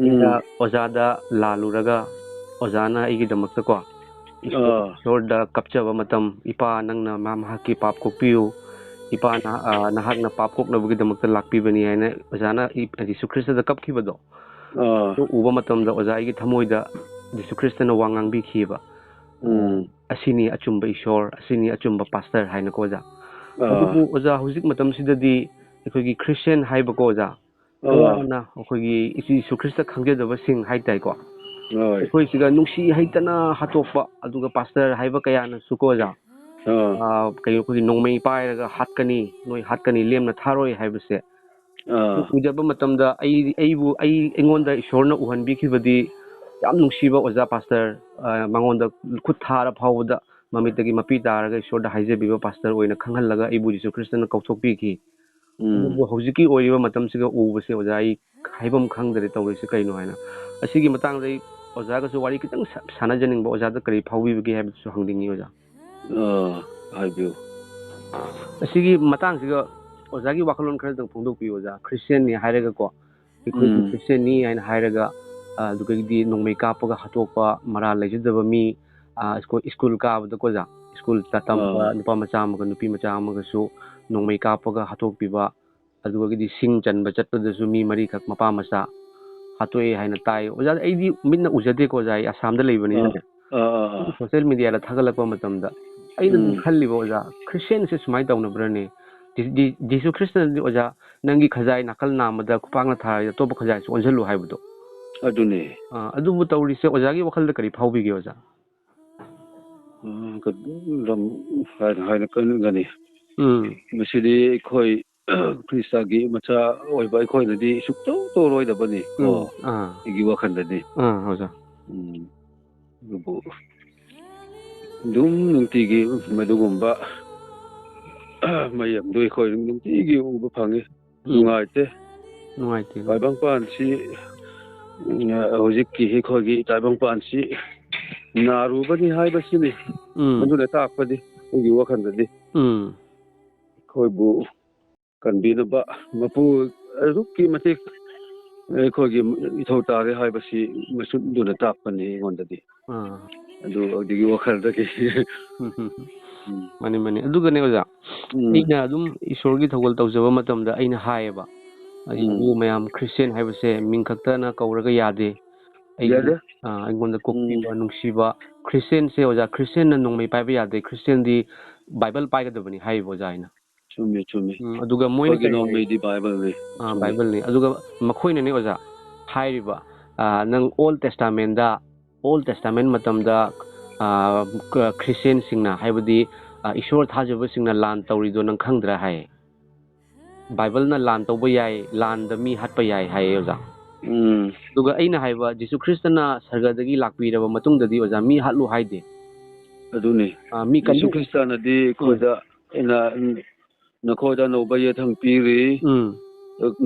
ꯑꯩꯅ ꯎꯝ꯫ ꯑꯣꯖꯥꯗ ꯂꯥꯜꯂꯨꯔꯒ, ꯑꯣꯖꯥꯅ ꯑꯩꯒꯤꯗꯃꯛꯇꯀꯣ, ꯏꯁꯣꯔ, ꯑꯥ꯫ ꯏꯁꯣꯔꯗ ꯀꯞꯆꯕ ꯃꯇꯝ, "ꯏꯄꯥ, ꯅꯪꯅ ꯃꯥ, ꯃꯍꯥꯛꯀꯤ ꯄꯥꯞ ꯀꯣꯛꯄꯤꯌꯨ꯫ ꯏꯄꯥ, ꯅꯍ-, ꯑꯥ, ꯅꯍꯥꯛꯅ ꯄꯥꯞ ꯀꯣꯛꯅꯕꯒꯤꯗꯃꯛꯇ ꯂꯥꯛꯄꯤꯕꯅꯤ" ꯍꯥꯏꯅ ꯑꯣꯖꯥꯅ ꯏ-, ꯖꯤꯁꯨ ꯈ꯭ꯔꯤꯁꯇꯗ ꯀꯞꯈꯤꯕꯗꯣ, ꯑꯥ꯫ ꯑꯗꯨ ꯎꯕ ꯃꯇꯝꯗ ꯑꯣꯖꯥ ꯑꯩꯒꯤ ꯊꯃꯣꯏꯗ ꯖꯤꯁꯨ ꯈ꯭ꯔꯤꯁꯇꯅ ꯋꯥ ꯉꯥꯡꯕꯤꯈꯤꯕ꯫ ꯎꯝ꯫ "ꯑꯁꯤꯅꯤ ꯑꯆꯨꯝꯕ ꯏꯁꯣꯔ, ꯑꯁꯤꯅꯤ ꯑꯆꯨꯝꯕ ꯄꯥꯁꯇꯔ" ꯍꯥꯏꯅꯀꯣ ꯑꯣꯖꯥ꯫ ꯑꯥ꯫ ꯑꯗꯨꯕꯨ ꯑꯣꯖꯥ, ꯍꯧꯖꯤꯛ ꯃꯇꯝꯁꯤꯗꯗꯤ ꯑꯩꯈꯣꯏꯒꯤ ꯈ꯭ꯔꯤꯁꯇꯤꯌꯥꯟ ꯍꯥꯏꯕꯀꯣ ꯑꯣꯖꯥ, ꯑꯥ꯫ ꯀꯌꯥꯅ ꯑꯩꯈꯣꯏꯒꯤ ꯏꯆꯦ ꯏꯁꯨ ꯈ꯭ꯔꯤꯁꯇ ꯈꯪꯖꯗꯕꯁꯤꯡ ꯍꯥꯏ ꯇꯥꯏꯀꯣ, ꯍꯣꯏ꯫ ꯑꯩꯈꯣꯏꯁꯤꯒ ꯅꯨꯡꯁꯤ ꯍꯩꯇꯅ ꯍꯥꯠꯇꯣꯛꯄ, ꯑꯗꯨꯒ ꯄꯥꯁꯇꯔ ꯍꯥꯏꯕ ꯀꯌꯥꯅꯁꯨꯀꯣ ꯑꯣꯖꯥ, ꯑꯥ꯫ ꯑꯥ, ꯀꯩꯅꯣ, ꯑꯩꯈꯣꯏꯒꯤ ꯅꯣꯡꯃꯩ ꯄꯥꯏꯔꯒ ꯍꯥꯠꯀꯅꯤ, ꯅꯣꯏ ꯍꯥꯠꯀꯅꯤ, ꯂꯦꯝꯅ ꯊꯥꯔꯣꯏ ꯍꯥꯏꯕꯁꯦ ꯑꯥ꯫ ꯎꯖꯕ ꯃꯇꯝꯗ ꯑꯩ, ꯑꯩꯕꯨ, ꯑꯩ, ꯑꯩꯉꯣꯟꯗ ꯏꯁꯣꯔꯅ ꯎꯍꯟꯕꯤꯈꯤꯕꯗꯤ ꯌꯥꯝ ꯅꯨꯡꯁꯤꯕ ꯑꯣꯖꯥ ꯄꯥꯁꯇꯔ, ꯑꯥ, ꯃꯉꯣꯟꯗ ꯈꯨꯠ ꯊꯥꯔ ꯐꯥꯎꯕꯗ ꯃꯃꯤꯠꯇꯒꯤ ꯃꯄꯤ ꯇꯥꯔꯒ ꯏꯁꯣꯔꯗ ꯍꯥꯏꯖꯕꯤꯕ ꯄꯥꯁꯇꯔ ꯑꯣꯏꯅ ꯈꯪꯍꯜꯂꯒ ꯑꯩꯕꯨ ꯖꯤꯁꯨ ꯈ꯭ꯔꯤꯁꯇꯅ ꯀꯧꯊꯣꯛꯄꯤꯈꯤ꯫ ꯎꯝ꯫ ꯑꯗꯨꯕꯨ ꯍꯧꯖꯤꯛꯀꯤ ꯑꯣꯏꯔꯤꯕ ꯃꯇꯝꯁꯤꯒ ꯎꯕꯁꯦ ꯑꯣꯖꯥ, ꯑꯩ ꯍꯥꯏꯐꯝ ꯈꯪꯗ꯭ꯔꯦ ꯇꯧꯔꯤꯁꯦ ꯀꯩꯅꯣ ꯍꯥꯏꯅ꯫ ꯑꯁꯤꯒꯤ ꯃꯇꯥꯡꯗ ꯑꯩ ꯑꯣꯖꯥꯒꯁꯨ ꯋꯥꯔꯤ ꯈꯤꯇꯪ ꯁꯥ-, ꯁꯥꯟꯅꯖꯅꯤꯡꯕ, ꯑꯣꯖꯥꯗ ꯀꯔꯤ ꯐꯥꯎꯕꯤꯕꯒꯦ ꯍꯥꯏꯕꯗꯨꯁꯨ ꯍꯪꯅꯤꯡꯉꯤ ꯑꯣꯖꯥ꯫ ꯑꯥ, ꯍꯥꯏꯕꯤꯌꯨ꯫ ꯑꯁꯤꯒꯤ ꯃꯇꯥꯡꯁꯤꯒ ꯑꯣꯖꯥꯒꯤ ꯋꯥꯈꯜꯂꯣꯟ ꯈꯔꯗꯪ ꯐꯣꯡꯗꯣꯛꯄꯤꯌꯨ ꯑꯣꯖꯥ꯫ ꯈ꯭ꯔꯤꯁꯇꯤꯌꯥꯟꯅꯤ ꯍꯥꯏꯔꯒꯀꯣ, ꯑꯩꯈꯣꯏꯒꯤ ꯎꯝ꯫ ꯈ꯭ꯔꯤꯁꯇꯤꯌꯥꯟꯅꯤ ꯍꯥꯏꯅ ꯍꯥꯏꯔꯒ, ꯑ, ꯑꯗꯨꯗꯒꯤꯗꯤ ꯅꯣꯡꯃꯩ ꯀꯥꯞꯄꯒ ꯍꯥꯠꯇꯣꯛꯄ, ꯃꯔꯥꯜ ꯂꯩꯖꯗꯕ ꯃꯤ, ꯑ, ꯁ꯭ꯀꯨꯜ, ꯁ꯭ꯀꯨꯜ ꯀꯥꯕꯗꯀꯣ ꯑꯣꯖꯥ, ꯁ꯭ꯀꯨꯜ ꯇ-, ꯇꯝꯕ ꯑꯥ꯫ ꯅꯨꯄꯥ ꯃꯆꯥ ꯑꯃꯒ ꯅꯨꯄꯤ ꯃꯆꯥ ꯑꯃꯒꯁꯨ ꯅꯣꯡꯃꯩ ꯀꯥꯞꯄꯒ ꯍꯥꯠꯇꯣꯛꯄꯤꯕ, ꯑꯗꯨꯗꯒꯤꯗꯤ ꯁꯤꯡ ꯆꯟꯕ ꯆꯠꯄꯗꯁꯨ ꯃꯤ ꯃꯔꯤꯈꯛ ꯃꯄꯥ ꯃꯆꯥ ꯍꯥꯠꯇꯣꯛꯑꯦ ꯍꯥꯏꯅ ꯇꯥꯏ꯫ ꯑꯣꯖꯥ, ꯑꯩꯗꯤ ꯃꯤꯠꯅ ꯎꯖꯗꯦꯀꯣ ꯑꯣꯖꯥ, ꯑꯩ ꯑꯁꯥꯝꯗ ꯂꯩꯕꯅꯤꯅꯅꯦ꯫ ꯑꯥ, ꯑꯥ, ꯑꯥ꯫ ꯁꯣꯁꯤꯌꯦꯜ ꯃꯦꯗꯤꯌꯥꯗ ꯊꯥꯒꯠꯂꯛꯄ ꯃꯇꯝꯗ ꯑꯩꯅ ꯑꯗꯨꯝ ꯎꯝ꯫ ꯈꯜꯂꯤꯕ, "ꯑꯣꯖꯥ, ꯈ꯭ꯔꯤꯁꯇꯤꯌꯥꯟꯁꯦ ꯁꯨꯃꯥꯏꯅ ꯇꯧꯅꯕ꯭ꯔꯅꯦ?" ꯖꯤ-, ꯖꯤ-, ꯖꯤꯁꯨ ꯈ꯭ꯔꯤꯁꯇꯅꯗꯤ, "ꯑꯣꯖꯥ, ꯅꯪꯒꯤ ꯈꯖꯥꯏ ꯅꯥꯀꯜ ꯅꯥꯝꯃꯗ ꯈꯨꯄꯥꯛꯅ ꯊꯥꯔꯗꯤ ꯑꯇꯣꯞꯄ ꯈꯖꯥꯏꯁꯨ ꯑꯣꯟꯁꯤꯜꯂꯨ" ꯍꯥꯏꯕꯗꯣ꯫ ꯑꯗꯨꯅꯦ꯫ ꯑꯥ, ꯑꯗꯨꯕꯨ ꯇꯧꯔꯤꯁꯦ ꯑꯣꯖꯥꯒꯤ ꯋꯥꯈꯜꯗ ꯀꯔꯤ ꯐꯥꯎꯕꯤꯒꯦ ꯑꯣꯖꯥ? ꯎꯝ, ꯀ-, ꯂꯝ ꯍꯥꯏꯅ, ꯍꯥꯏꯅ ꯀꯟꯒꯅꯤ꯫ ꯎꯝ꯫ ꯃꯁꯤꯗꯤ ꯑꯩꯈꯣꯏ ꯈ꯭ꯔꯤꯁꯇꯒꯤ ꯃꯆꯥ ꯑꯣꯏꯕ ꯑꯩꯈꯣꯏꯅꯗꯤ ꯁꯨꯛꯇꯧ ꯇꯧꯔꯣꯏꯗꯕꯅꯤ ꯀꯣ, ꯎꯝ, ꯑꯥ꯫ ꯑꯩꯒꯤ ꯋꯥꯈꯜꯗꯗꯤ꯫ ꯑꯥ, ꯑꯣꯖꯥ꯫ ꯎꯝ, ꯑꯗꯨꯕꯨ ꯑꯗꯨꯝ ꯅꯨꯡꯇꯤꯒꯤ ꯃꯗꯨꯒꯨꯝꯕ ꯃꯌꯥꯝꯗꯨ ꯑꯩꯈꯣꯏ ꯅꯨꯡꯇꯤꯒꯤ ꯎꯕ ꯐꯪꯉꯤ꯫ ꯎꯝ꯫ ꯅꯨꯡꯉꯥꯏꯇꯦ꯫ ꯅꯨꯡꯉꯥꯏꯇꯦ꯫ ꯇꯥꯏꯕꯪꯄꯥꯟꯁꯤ, ꯎꯝ, ꯍꯧꯖꯤꯛꯀꯤ ꯑꯩꯈꯣꯏꯒꯤ ꯇꯥꯏꯕꯪꯄꯥꯟꯁꯤ ꯅꯥꯔꯨꯕꯅꯤ ꯍꯥꯏꯕꯁꯤꯅꯤ꯫ ꯎꯝ꯫ ꯃꯗꯨꯅ ꯇꯥꯛꯄꯗꯤ ꯑꯩꯒꯤ ꯋꯥꯈꯜꯗꯗꯤ꯫ ꯎꯝ꯫ ꯑꯩꯈꯣꯏꯕꯨ ꯀꯟꯕꯤꯅꯕ ꯃꯄꯨ ꯑꯗꯨꯛꯀꯤ ꯃꯇꯤꯛ ꯑꯩꯈꯣꯏꯒꯤ ꯏꯊꯧ ꯇꯥꯔꯦ ꯍꯥꯏꯕꯁꯤ ꯃꯁꯨꯝꯗꯨꯅ ꯇꯥꯛꯄꯅꯤ ꯑꯩꯉꯣꯟꯗꯗꯤ꯫ ꯑꯥ꯫ ꯑꯗꯨ ꯑꯗꯨꯒꯤ ꯋꯥꯈꯜꯗꯒꯤ꯫ ꯎꯝ, ꯎꯝ, ꯎꯝ꯫ ꯎꯝ꯫ ꯃꯥꯅꯤ, ꯃꯥꯅꯤ꯫ ꯑꯗꯨꯒꯅꯦ ꯑꯣꯖꯥ, ꯎꯝ꯫ ꯑꯩꯅ ꯑꯗꯨꯝ ꯏꯁꯣꯔꯒꯤ ꯊꯧꯒꯜ ꯇꯧꯖꯕ ꯃꯇꯝꯗ ꯑꯩꯅ ꯍꯥꯏꯌꯦꯕ, ꯎꯝ꯫ "ꯑꯩꯕꯨ ꯃꯌꯥꯝ ꯈ꯭ꯔꯤꯁꯇꯤꯌꯥꯟ ꯍꯥꯏꯕꯁꯦ ꯃꯤꯡ ꯈꯛꯇꯅ ꯀꯧꯔꯒ ꯌꯥꯗꯦ꯫ ꯑꯩꯒꯤ, ꯌꯥꯗꯦ꯫ ꯑꯥ, ꯑꯩꯉꯣꯟꯗ ꯎꯝ꯫ ꯀꯣꯛꯄꯤꯕ, ꯅꯨꯡꯁꯤꯕ, ꯈ꯭ꯔꯤꯁꯇꯤꯌꯥꯟꯁꯦ ꯑꯣꯖꯥ, ꯈ꯭ꯔꯤꯁꯇꯤꯌꯥꯟꯅ ꯅꯣꯡꯃꯩ ꯄꯥꯏꯕ ꯌꯥꯗꯦ, ꯈ꯭ꯔꯤꯁꯇꯤꯌꯥꯟꯗꯤ ꯕꯥꯏꯕꯜ ꯄꯥꯏꯒꯗꯕꯅꯤ" ꯍꯥꯏꯌꯦꯕ ꯑꯣꯖꯥ ꯑꯩꯅ꯫ ꯆꯨꯝꯃꯤ, ꯆꯨꯝꯃꯤ꯫ ꯎꯝ, ꯑꯗꯨꯒ ꯃꯣꯏꯅ ꯑꯩꯈꯣꯏꯒꯤ ꯀꯔꯤ ꯍꯥꯏ-, ꯅꯣꯡꯃꯩꯗꯤ ꯕꯥꯏꯕꯜꯅꯤ꯫ ꯑꯥ, ꯆꯨꯝꯃꯤ꯫ ꯕꯥꯏꯕꯜꯅꯤ꯫ ꯑꯗꯨꯒ ꯃꯈꯣꯏꯅꯅꯦ ꯑꯣꯖꯥ ꯍꯥꯏꯔꯤꯕ, ꯑꯥ, ꯅꯪ ꯑꯣꯜ ꯇꯦꯁꯇꯥꯃꯦꯟꯗ, ꯑꯣꯜ ꯇꯦꯁꯇꯥꯃꯦꯟ ꯃꯇꯝꯗ, ꯑꯥ, ꯈ-, ꯈ꯭ꯔꯤꯁꯇꯤꯌꯥꯟꯁꯤꯡꯅ, ꯍꯥꯏꯕꯗꯤ, ꯑꯥ, ꯏꯁꯣꯔ ꯊꯥꯖꯕꯁꯤꯡꯅ ꯂꯥꯟ ꯇꯧꯔꯤꯗꯣ ꯅꯪ ꯈꯪꯗ꯭ꯔꯥ ꯍꯥꯏ꯫ ꯕꯥꯏꯕꯜꯅ ꯂꯥꯟ ꯇꯧꯕ ꯌꯥꯏ, ꯂꯥꯟꯗ ꯃꯤ ꯍꯥꯠꯄ ꯌꯥꯏ ꯍꯥꯏꯌꯦ ꯑꯣꯖꯥ꯫ ꯎꯝ꯫ ꯑꯗꯨꯒ ꯑꯩꯅ ꯍꯥꯏꯕ, ꯖꯤꯁꯨ ꯈ꯭ꯔꯤꯁꯇꯅ ꯁꯔꯒꯗꯒꯤ ꯂꯥꯛꯄꯤꯔꯕ ꯃꯇꯨꯡꯗꯗꯤ ꯑꯣꯖꯥ, ꯃꯤ ꯍꯥꯠꯂꯨ ꯍꯥꯏꯗꯦ꯫ ꯑꯗꯨꯅꯤ꯫ ꯑꯥ, ꯃꯤ ꯖꯤꯁꯨ ꯀꯟꯕꯤ-, ꯈ꯭ꯔꯤꯁꯇꯅꯗꯤ ꯎꯝ꯫ ꯑꯩꯈꯣꯏꯗ ꯑꯩꯅ, ꯎꯝ, ꯅꯈꯣꯏꯗ ꯑꯅꯧꯕ ꯌꯦꯊꯪ ꯄꯤꯔꯤ꯫ ꯎꯝ꯫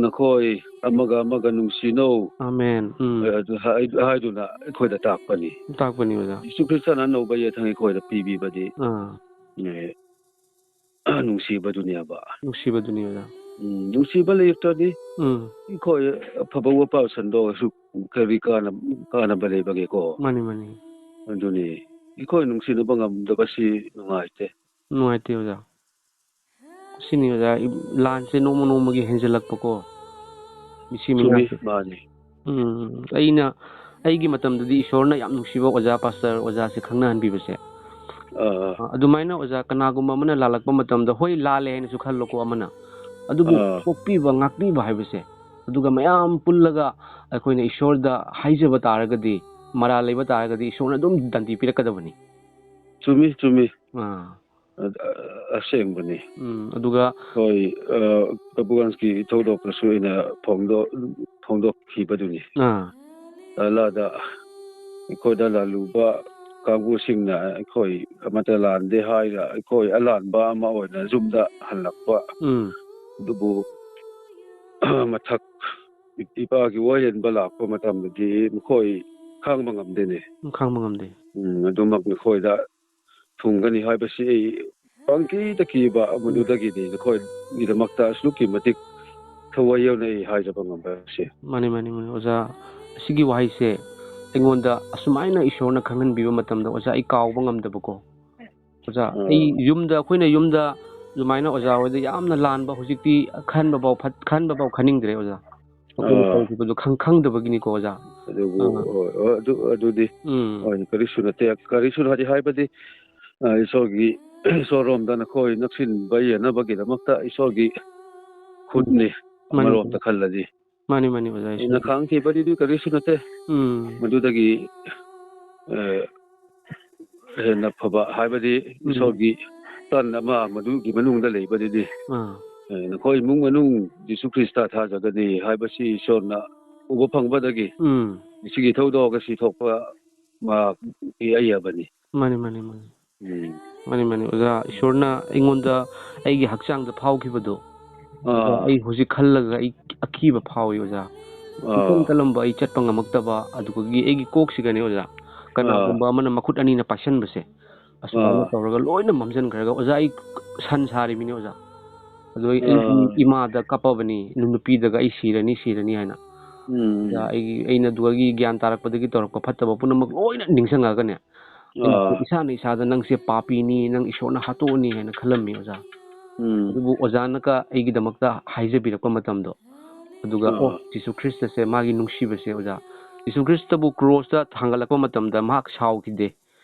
ꯅꯈꯣꯏ ꯑꯃꯒ ꯑꯃꯒ ꯅꯨꯡꯁꯤꯅꯧ꯫ ꯑꯃꯦꯟ꯫ ꯎꯝ꯫ ꯑꯗꯨ ꯍꯥꯏ-, ꯍꯥꯏꯗꯨꯅ ꯑꯩꯈꯣꯏꯗ ꯇꯥꯛꯄꯅꯤ꯫ ꯇꯥꯛꯄꯅꯤ, ꯑꯣꯖꯥ꯫ ꯖꯤꯁꯨ ꯈ꯭ꯔꯤꯁꯇꯅ ꯑꯅꯧꯕ ꯌꯦꯊꯪ ꯑꯩꯈꯣꯏꯗ ꯄꯤꯕꯤꯕꯗꯤ, ꯑꯥ꯫ ꯑꯦ, ꯅꯨꯡꯁꯤꯕꯗꯨꯅꯦꯕ꯫ ꯅꯨꯡꯁꯤꯕꯗꯨꯅꯤ, ꯑꯣꯖꯥ꯫ ꯎꯝ, ꯅꯨꯡꯁꯤꯕ ꯂꯩꯔꯛꯇ꯭ꯔꯗꯤ ꯎꯝ꯫ ꯑꯩꯈꯣꯏ ꯑꯐꯕ ꯋꯥꯄꯥ ꯁꯟꯗꯣꯛꯑꯁꯨ ꯀꯔꯤ ꯀꯥꯟꯅ-, ꯀꯥꯟꯅꯕ ꯂꯩꯕꯒꯦꯀꯣ? ꯃꯥꯅꯤ, ꯃꯥꯅꯤ꯫ ꯑꯗꯨꯅꯤ꯫ ꯑꯩꯈꯣꯏ ꯅꯨꯡꯁꯤꯅꯕ ꯉꯝꯗꯕꯁꯤ ꯅꯨꯡꯉꯥꯏꯇꯦ꯫ ꯅꯨꯡꯉꯥꯏꯇꯦ, ꯑꯣꯖꯥ꯫ ꯁꯤꯅꯤ, ꯑꯣꯖꯥ, ꯂꯥꯟꯁꯦ ꯅꯣꯡꯃ ꯅꯣꯡꯃꯒꯤ ꯍꯦꯟꯖꯜꯂꯛꯄꯀꯣ꯫ ꯃꯤꯁꯤ ꯆꯨꯝꯃꯤ, ꯃꯤꯅꯥꯁꯦ꯫ ꯃꯥꯅꯤ꯫ ꯎꯝ, ꯑꯩꯅ, ꯑꯩꯒꯤ ꯃꯇꯝꯗꯗꯤ ꯏꯁꯣꯔꯅ ꯌꯥꯝ ꯅꯨꯡꯁꯤꯕ ꯑꯣꯖꯥ, ꯄꯥꯁꯇꯔ, ꯑꯣꯖꯥꯁꯦ ꯈꯪꯅꯍꯟꯕꯤꯕꯁꯦ꯫ ꯑꯥ꯫ ꯑ, ꯑꯗꯨꯃꯥꯏꯅ ꯑꯣꯖꯥ, ꯀꯅꯥꯒꯨꯝꯕ ꯑꯃꯅ ꯂꯥꯜꯂꯛꯄ ꯃꯇꯝꯗ, ꯍꯣꯏ, ꯂꯥꯜꯂꯦ ꯍꯥꯏꯅꯁꯨ ꯈꯜꯂꯣꯀꯣ ꯑꯃꯅ, ꯑꯗꯨꯕꯨ ꯑꯥ꯫ ꯀꯣꯛꯄꯤꯕ, ꯉꯥꯛꯄꯤꯕ ꯍꯥꯏꯕꯁꯦ, ꯑꯗꯨꯒ ꯃꯌꯥꯝ ꯄꯨꯜꯂꯒ ꯑꯩꯈꯣꯏꯅ ꯏꯁꯣꯔꯗ ꯍꯥꯏꯖꯕ ꯇꯥꯔꯒꯗꯤ, ꯃꯔꯥꯜ ꯂꯩꯕ ꯇꯥꯔꯒꯗꯤ ꯏꯁꯣꯔꯅ ꯑꯗꯨꯝ ꯗꯟꯗꯤ ꯄꯤꯔꯛꯀꯗꯕꯅꯤ꯫ ꯆꯨꯝꯃꯤ, ꯆꯨꯝꯃꯤ꯫ ꯑꯥ꯫ ꯑ-, ꯑ-, ꯑꯁꯦꯡꯕꯅꯤ꯫ ꯎꯝ, ꯑꯗꯨꯒ ꯍꯣꯏ, ꯑ, ꯄ꯭ꯔꯚꯨꯒꯟꯖꯀꯤ ꯊꯧꯗꯣꯛꯇꯁꯨ ꯑꯩꯅ ꯐꯣꯡꯗꯣꯛ-, ꯐꯣꯡꯗꯣꯛꯈꯤꯕꯗꯨꯅꯤ꯫ ꯑꯥ꯫ ꯑꯂꯥꯗ ꯑꯩꯈꯣꯏꯗ ꯂꯥꯜꯂꯨꯕ ꯀꯥꯡꯕꯨꯁꯤꯡꯅ ꯑꯩꯈꯣꯏ ꯑꯃꯠꯇ ꯂꯥꯟꯗꯦ ꯍꯥꯏꯅ ꯑꯩꯈꯣꯏ ꯑꯂꯥꯟꯕ ꯑꯃ ꯑꯣꯏꯅ ꯌꯨꯝꯗ ꯍꯜꯂꯛꯄ꯫ ꯎꯝ꯫ ꯑꯗꯨꯕꯨ ꯃꯊꯛ ꯏ-, ꯏꯄꯥꯒꯤ ꯋꯥꯌꯦꯟꯕ ꯂꯥꯛꯄ ꯃꯇꯝꯗꯗꯤ ꯃꯈꯣꯏ ꯈꯥꯡꯕ ꯉꯝꯗꯦꯅꯦ꯫ ꯎꯝ, ꯈꯥꯡꯕ ꯉꯝꯗꯦ꯫ ꯎꯝ, ꯑꯗꯨꯃꯛ ꯃꯈꯣꯏꯗ ꯊꯨꯡꯒꯅꯤ ꯍꯥꯏꯕꯁꯤ ꯑꯩ ꯄꯪꯀꯤꯗ ꯀꯤꯕ, ꯎꯝ꯫ ꯃꯗꯨꯗꯒꯤꯗꯤ ꯅꯈꯣꯏꯒꯤꯗꯃꯛꯇ ꯑꯁꯨꯛꯀꯤ ꯃꯇꯤꯛ ꯊꯋꯥꯏ ꯌꯥꯎꯅ ꯑꯩ ꯍꯥꯏꯖꯕ ꯉꯝꯕꯁꯦ꯫ ꯃꯥꯅꯤ, ꯃꯥꯅꯤ, ꯃꯥꯅꯤ, ꯑꯣꯖꯥ꯫ ꯑꯁꯤꯒꯤ ꯋꯥꯍꯩꯁꯦ ꯑꯩꯉꯣꯟꯗ ꯑꯁꯨꯃꯥꯏꯅ ꯏꯁꯣꯔꯅ ꯈꯪꯍꯟꯕꯤꯕ ꯃꯇꯝꯗ, ꯑꯣꯖꯥ, ꯑꯩ ꯀꯥꯎꯕ ꯉꯝꯗꯕꯀꯣ꯫ ꯑꯣꯖꯥ, ꯑꯥ꯫ ꯑꯩ ꯌꯨꯝꯗ, ꯑꯩꯈꯣꯏꯅ ꯌꯨꯝꯗ ꯑꯗꯨꯃꯥꯏꯅ ꯑꯣꯖꯥ ꯍꯣꯏꯗ ꯌꯥꯝꯅ ꯂꯥꯟꯕ, ꯍꯧꯖꯤꯛꯇꯤ ꯈꯟꯕꯐꯥꯎ ꯐꯠ-, ꯈꯟꯕꯐꯥꯎ ꯈꯟꯅꯤꯡꯗ꯭ꯔꯦ, ꯑꯣꯖꯥ꯫ ꯑꯩꯈꯣꯏꯅ ꯑꯥ꯫ ꯇꯧꯈꯤꯕꯗꯣ ꯈꯪ-, ꯈꯪꯗꯕꯒꯤꯅꯤꯀꯣ, ꯑꯣꯖꯥ꯫ ꯑꯗꯨꯕꯨ, ꯑꯥ꯫ ꯍꯣꯏ, ꯍꯣꯏ, ꯑꯗꯨ, ꯑꯗꯨꯗꯤ, ꯎꯝ꯫ ꯍꯣꯏ, ꯀꯔꯤꯁꯨ ꯅꯠꯇꯦ, ꯀꯔꯤꯁꯨ ꯍꯥꯏꯗꯤ, ꯍꯥꯏꯕꯗꯤ, ꯑ, ꯏꯁꯣꯔꯒꯤ, ꯏꯁꯣꯔꯔꯣꯝꯗ ꯅꯈꯣꯏ ꯅꯛꯁꯤꯟꯕ ꯌꯦꯡꯅꯕꯒꯤꯗꯃꯛꯇ ꯏꯁꯣꯔꯒꯤ ꯈꯨꯠꯅꯤ, ꯃꯥꯅꯤ, ꯑꯃꯔꯣꯝꯗ ꯃꯥꯅꯤ꯫ ꯈꯜꯂꯗꯤ꯫ ꯃꯥꯅꯤ, ꯃꯥꯅꯤ, ꯑꯣꯖꯥ, ꯑꯩꯅ ꯏꯁꯣꯔꯒꯤ ꯈꯥꯡꯈꯤꯕꯗꯨꯗꯤ ꯀꯔꯤꯁꯨ ꯅꯠꯇꯦ꯫ ꯎꯝ꯫ ꯃꯗꯨꯗꯒꯤ, ꯑ, ꯍꯦꯟꯅ ꯐꯕ ꯍꯥꯏꯕꯗꯤ ꯎꯝ꯫ ꯏꯁꯣꯔꯒꯤ ꯇꯟ ꯑꯃ ꯃꯗꯨꯒꯤ ꯃꯅꯨꯡꯗ ꯂꯩꯕꯗꯨꯗꯤ, ꯑꯥ꯫ ꯑ, ꯅꯈꯣꯏ ꯏꯃꯨꯡ ꯃꯅꯨꯡ ꯖꯤꯁꯨ ꯈ꯭ꯔꯤꯁꯇ ꯊꯥꯖꯒꯅꯤ ꯍꯥꯏꯕꯁꯤ ꯏꯁꯣꯔꯅ ꯎꯕ ꯐꯪꯕꯗꯒꯤ ꯎꯝ꯫ ꯉꯁꯤꯒꯤ ꯊꯧꯗꯣꯛ ꯑꯁꯤ ꯊꯣꯛꯄ ꯃꯥꯒꯤ ꯑꯌꯥꯕꯅꯤ꯫ ꯃꯥꯅꯤ, ꯃꯥꯅꯤ, ꯃꯥꯅꯤ꯫ ꯎꯝ꯫ ꯃꯥꯅꯤ, ꯃꯥꯅꯤ, ꯑꯣꯖꯥ꯫ ꯏꯁꯣꯔꯅ ꯑꯩꯉꯣꯟꯗ ꯑꯩꯒꯤ ꯍꯛꯆꯥꯡꯗ ꯐꯥꯎꯈꯤꯕꯗꯣ, ꯑꯣꯖꯥ, ꯑꯥ꯫ ꯑꯩ ꯍꯧꯖꯤꯛ ꯈꯜꯂꯒ ꯑꯩ ꯑꯀꯤꯕ ꯐꯥꯎꯏ, ꯑꯣꯖꯥ꯫ ꯑꯥ꯫ ꯏꯀꯟ ꯀꯜꯂꯝꯕ ꯑꯩ ꯆꯠꯄ ꯉꯝꯃꯛꯇꯕ, ꯑꯗꯨꯗꯒꯤ ꯑꯩꯒꯤ ꯀꯣꯛꯁꯤꯒꯅꯦ, ꯑꯣꯖꯥ, ꯀꯅꯥꯒꯨꯝꯕ ꯑꯥ꯫ ꯑꯃꯅ ꯃꯈꯨꯠ ꯑꯅꯤꯅ ꯄꯥꯏꯁꯟꯕꯁꯦ, ꯑꯁꯨꯃꯥꯏꯅ ꯑꯥ꯫ ꯇꯧꯔꯒ ꯂꯣꯏꯅ ꯃꯝꯁꯤꯟꯈ꯭ꯔꯒ, ꯑꯣꯖꯥ, ꯑꯩ ꯁꯟ ꯁꯥꯔꯤꯃꯤꯅꯦ, ꯑꯣꯖꯥ꯫ ꯑꯗꯣ ꯑꯩ, ꯑꯩ ꯑꯥ꯫ ꯏꯃꯥꯗ ꯀꯞꯄꯕꯅꯤ, ꯅꯨꯄꯤꯗꯒ ꯑꯩ ꯁꯤꯔꯅꯤ, ꯁꯤꯔꯅꯤ ꯍꯥꯏꯅ꯫ ꯎꯝ꯫ ꯑꯣꯖꯥ, ꯑꯩꯒꯤ, ꯑꯩꯅ ꯑꯗꯨꯗꯒꯤ ꯒ꯭ꯌꯥꯟ ꯇꯥꯔꯛꯄꯗꯒꯤ ꯇꯧꯔꯛꯄ ꯐꯠꯇꯕ ꯄꯨꯝꯅꯃꯛ ꯂꯣꯏꯅ ꯅꯤꯡꯁꯤꯡꯉꯒꯅꯦ, ꯑꯩꯅ ꯑꯥ꯫ ꯏꯁꯥꯅ ꯏꯁꯥꯗ "ꯅꯪꯁꯦ ꯄꯥꯄꯤꯅꯤ, ꯅꯪ ꯏꯁꯣꯔꯅ ꯍꯥꯠꯇꯣꯛꯑꯅꯤ" ꯍꯥꯏꯅ ꯈꯜꯂꯝꯃꯤ, ꯑꯣꯖꯥ꯫ ꯎꯝ꯫ ꯑꯗꯨꯕꯨ ꯑꯣꯖꯥꯅꯒ ꯑꯩꯒꯤꯗꯃꯛꯇ ꯍꯥꯏꯖꯕꯤꯔꯛꯄ ꯃꯇꯝꯗꯣ, ꯑꯗꯨꯒ, ꯑꯣ, ꯑꯥ꯫ ꯖꯤꯁꯨ ꯈ꯭ꯔꯤꯁꯇꯁꯦ, ꯃꯥꯒꯤ ꯅꯨꯡꯁꯤꯕꯁꯦ, ꯑꯣꯖꯥ, ꯖꯤꯁꯨ ꯈ꯭ꯔꯤꯁꯇꯕꯨ ꯀ꯭ꯔꯣꯁꯇ ꯊꯥꯡꯒꯠꯂꯛꯄ ꯃꯇꯝꯗ ꯃꯍꯥꯛ ꯁꯥꯎꯈꯤꯗꯦ,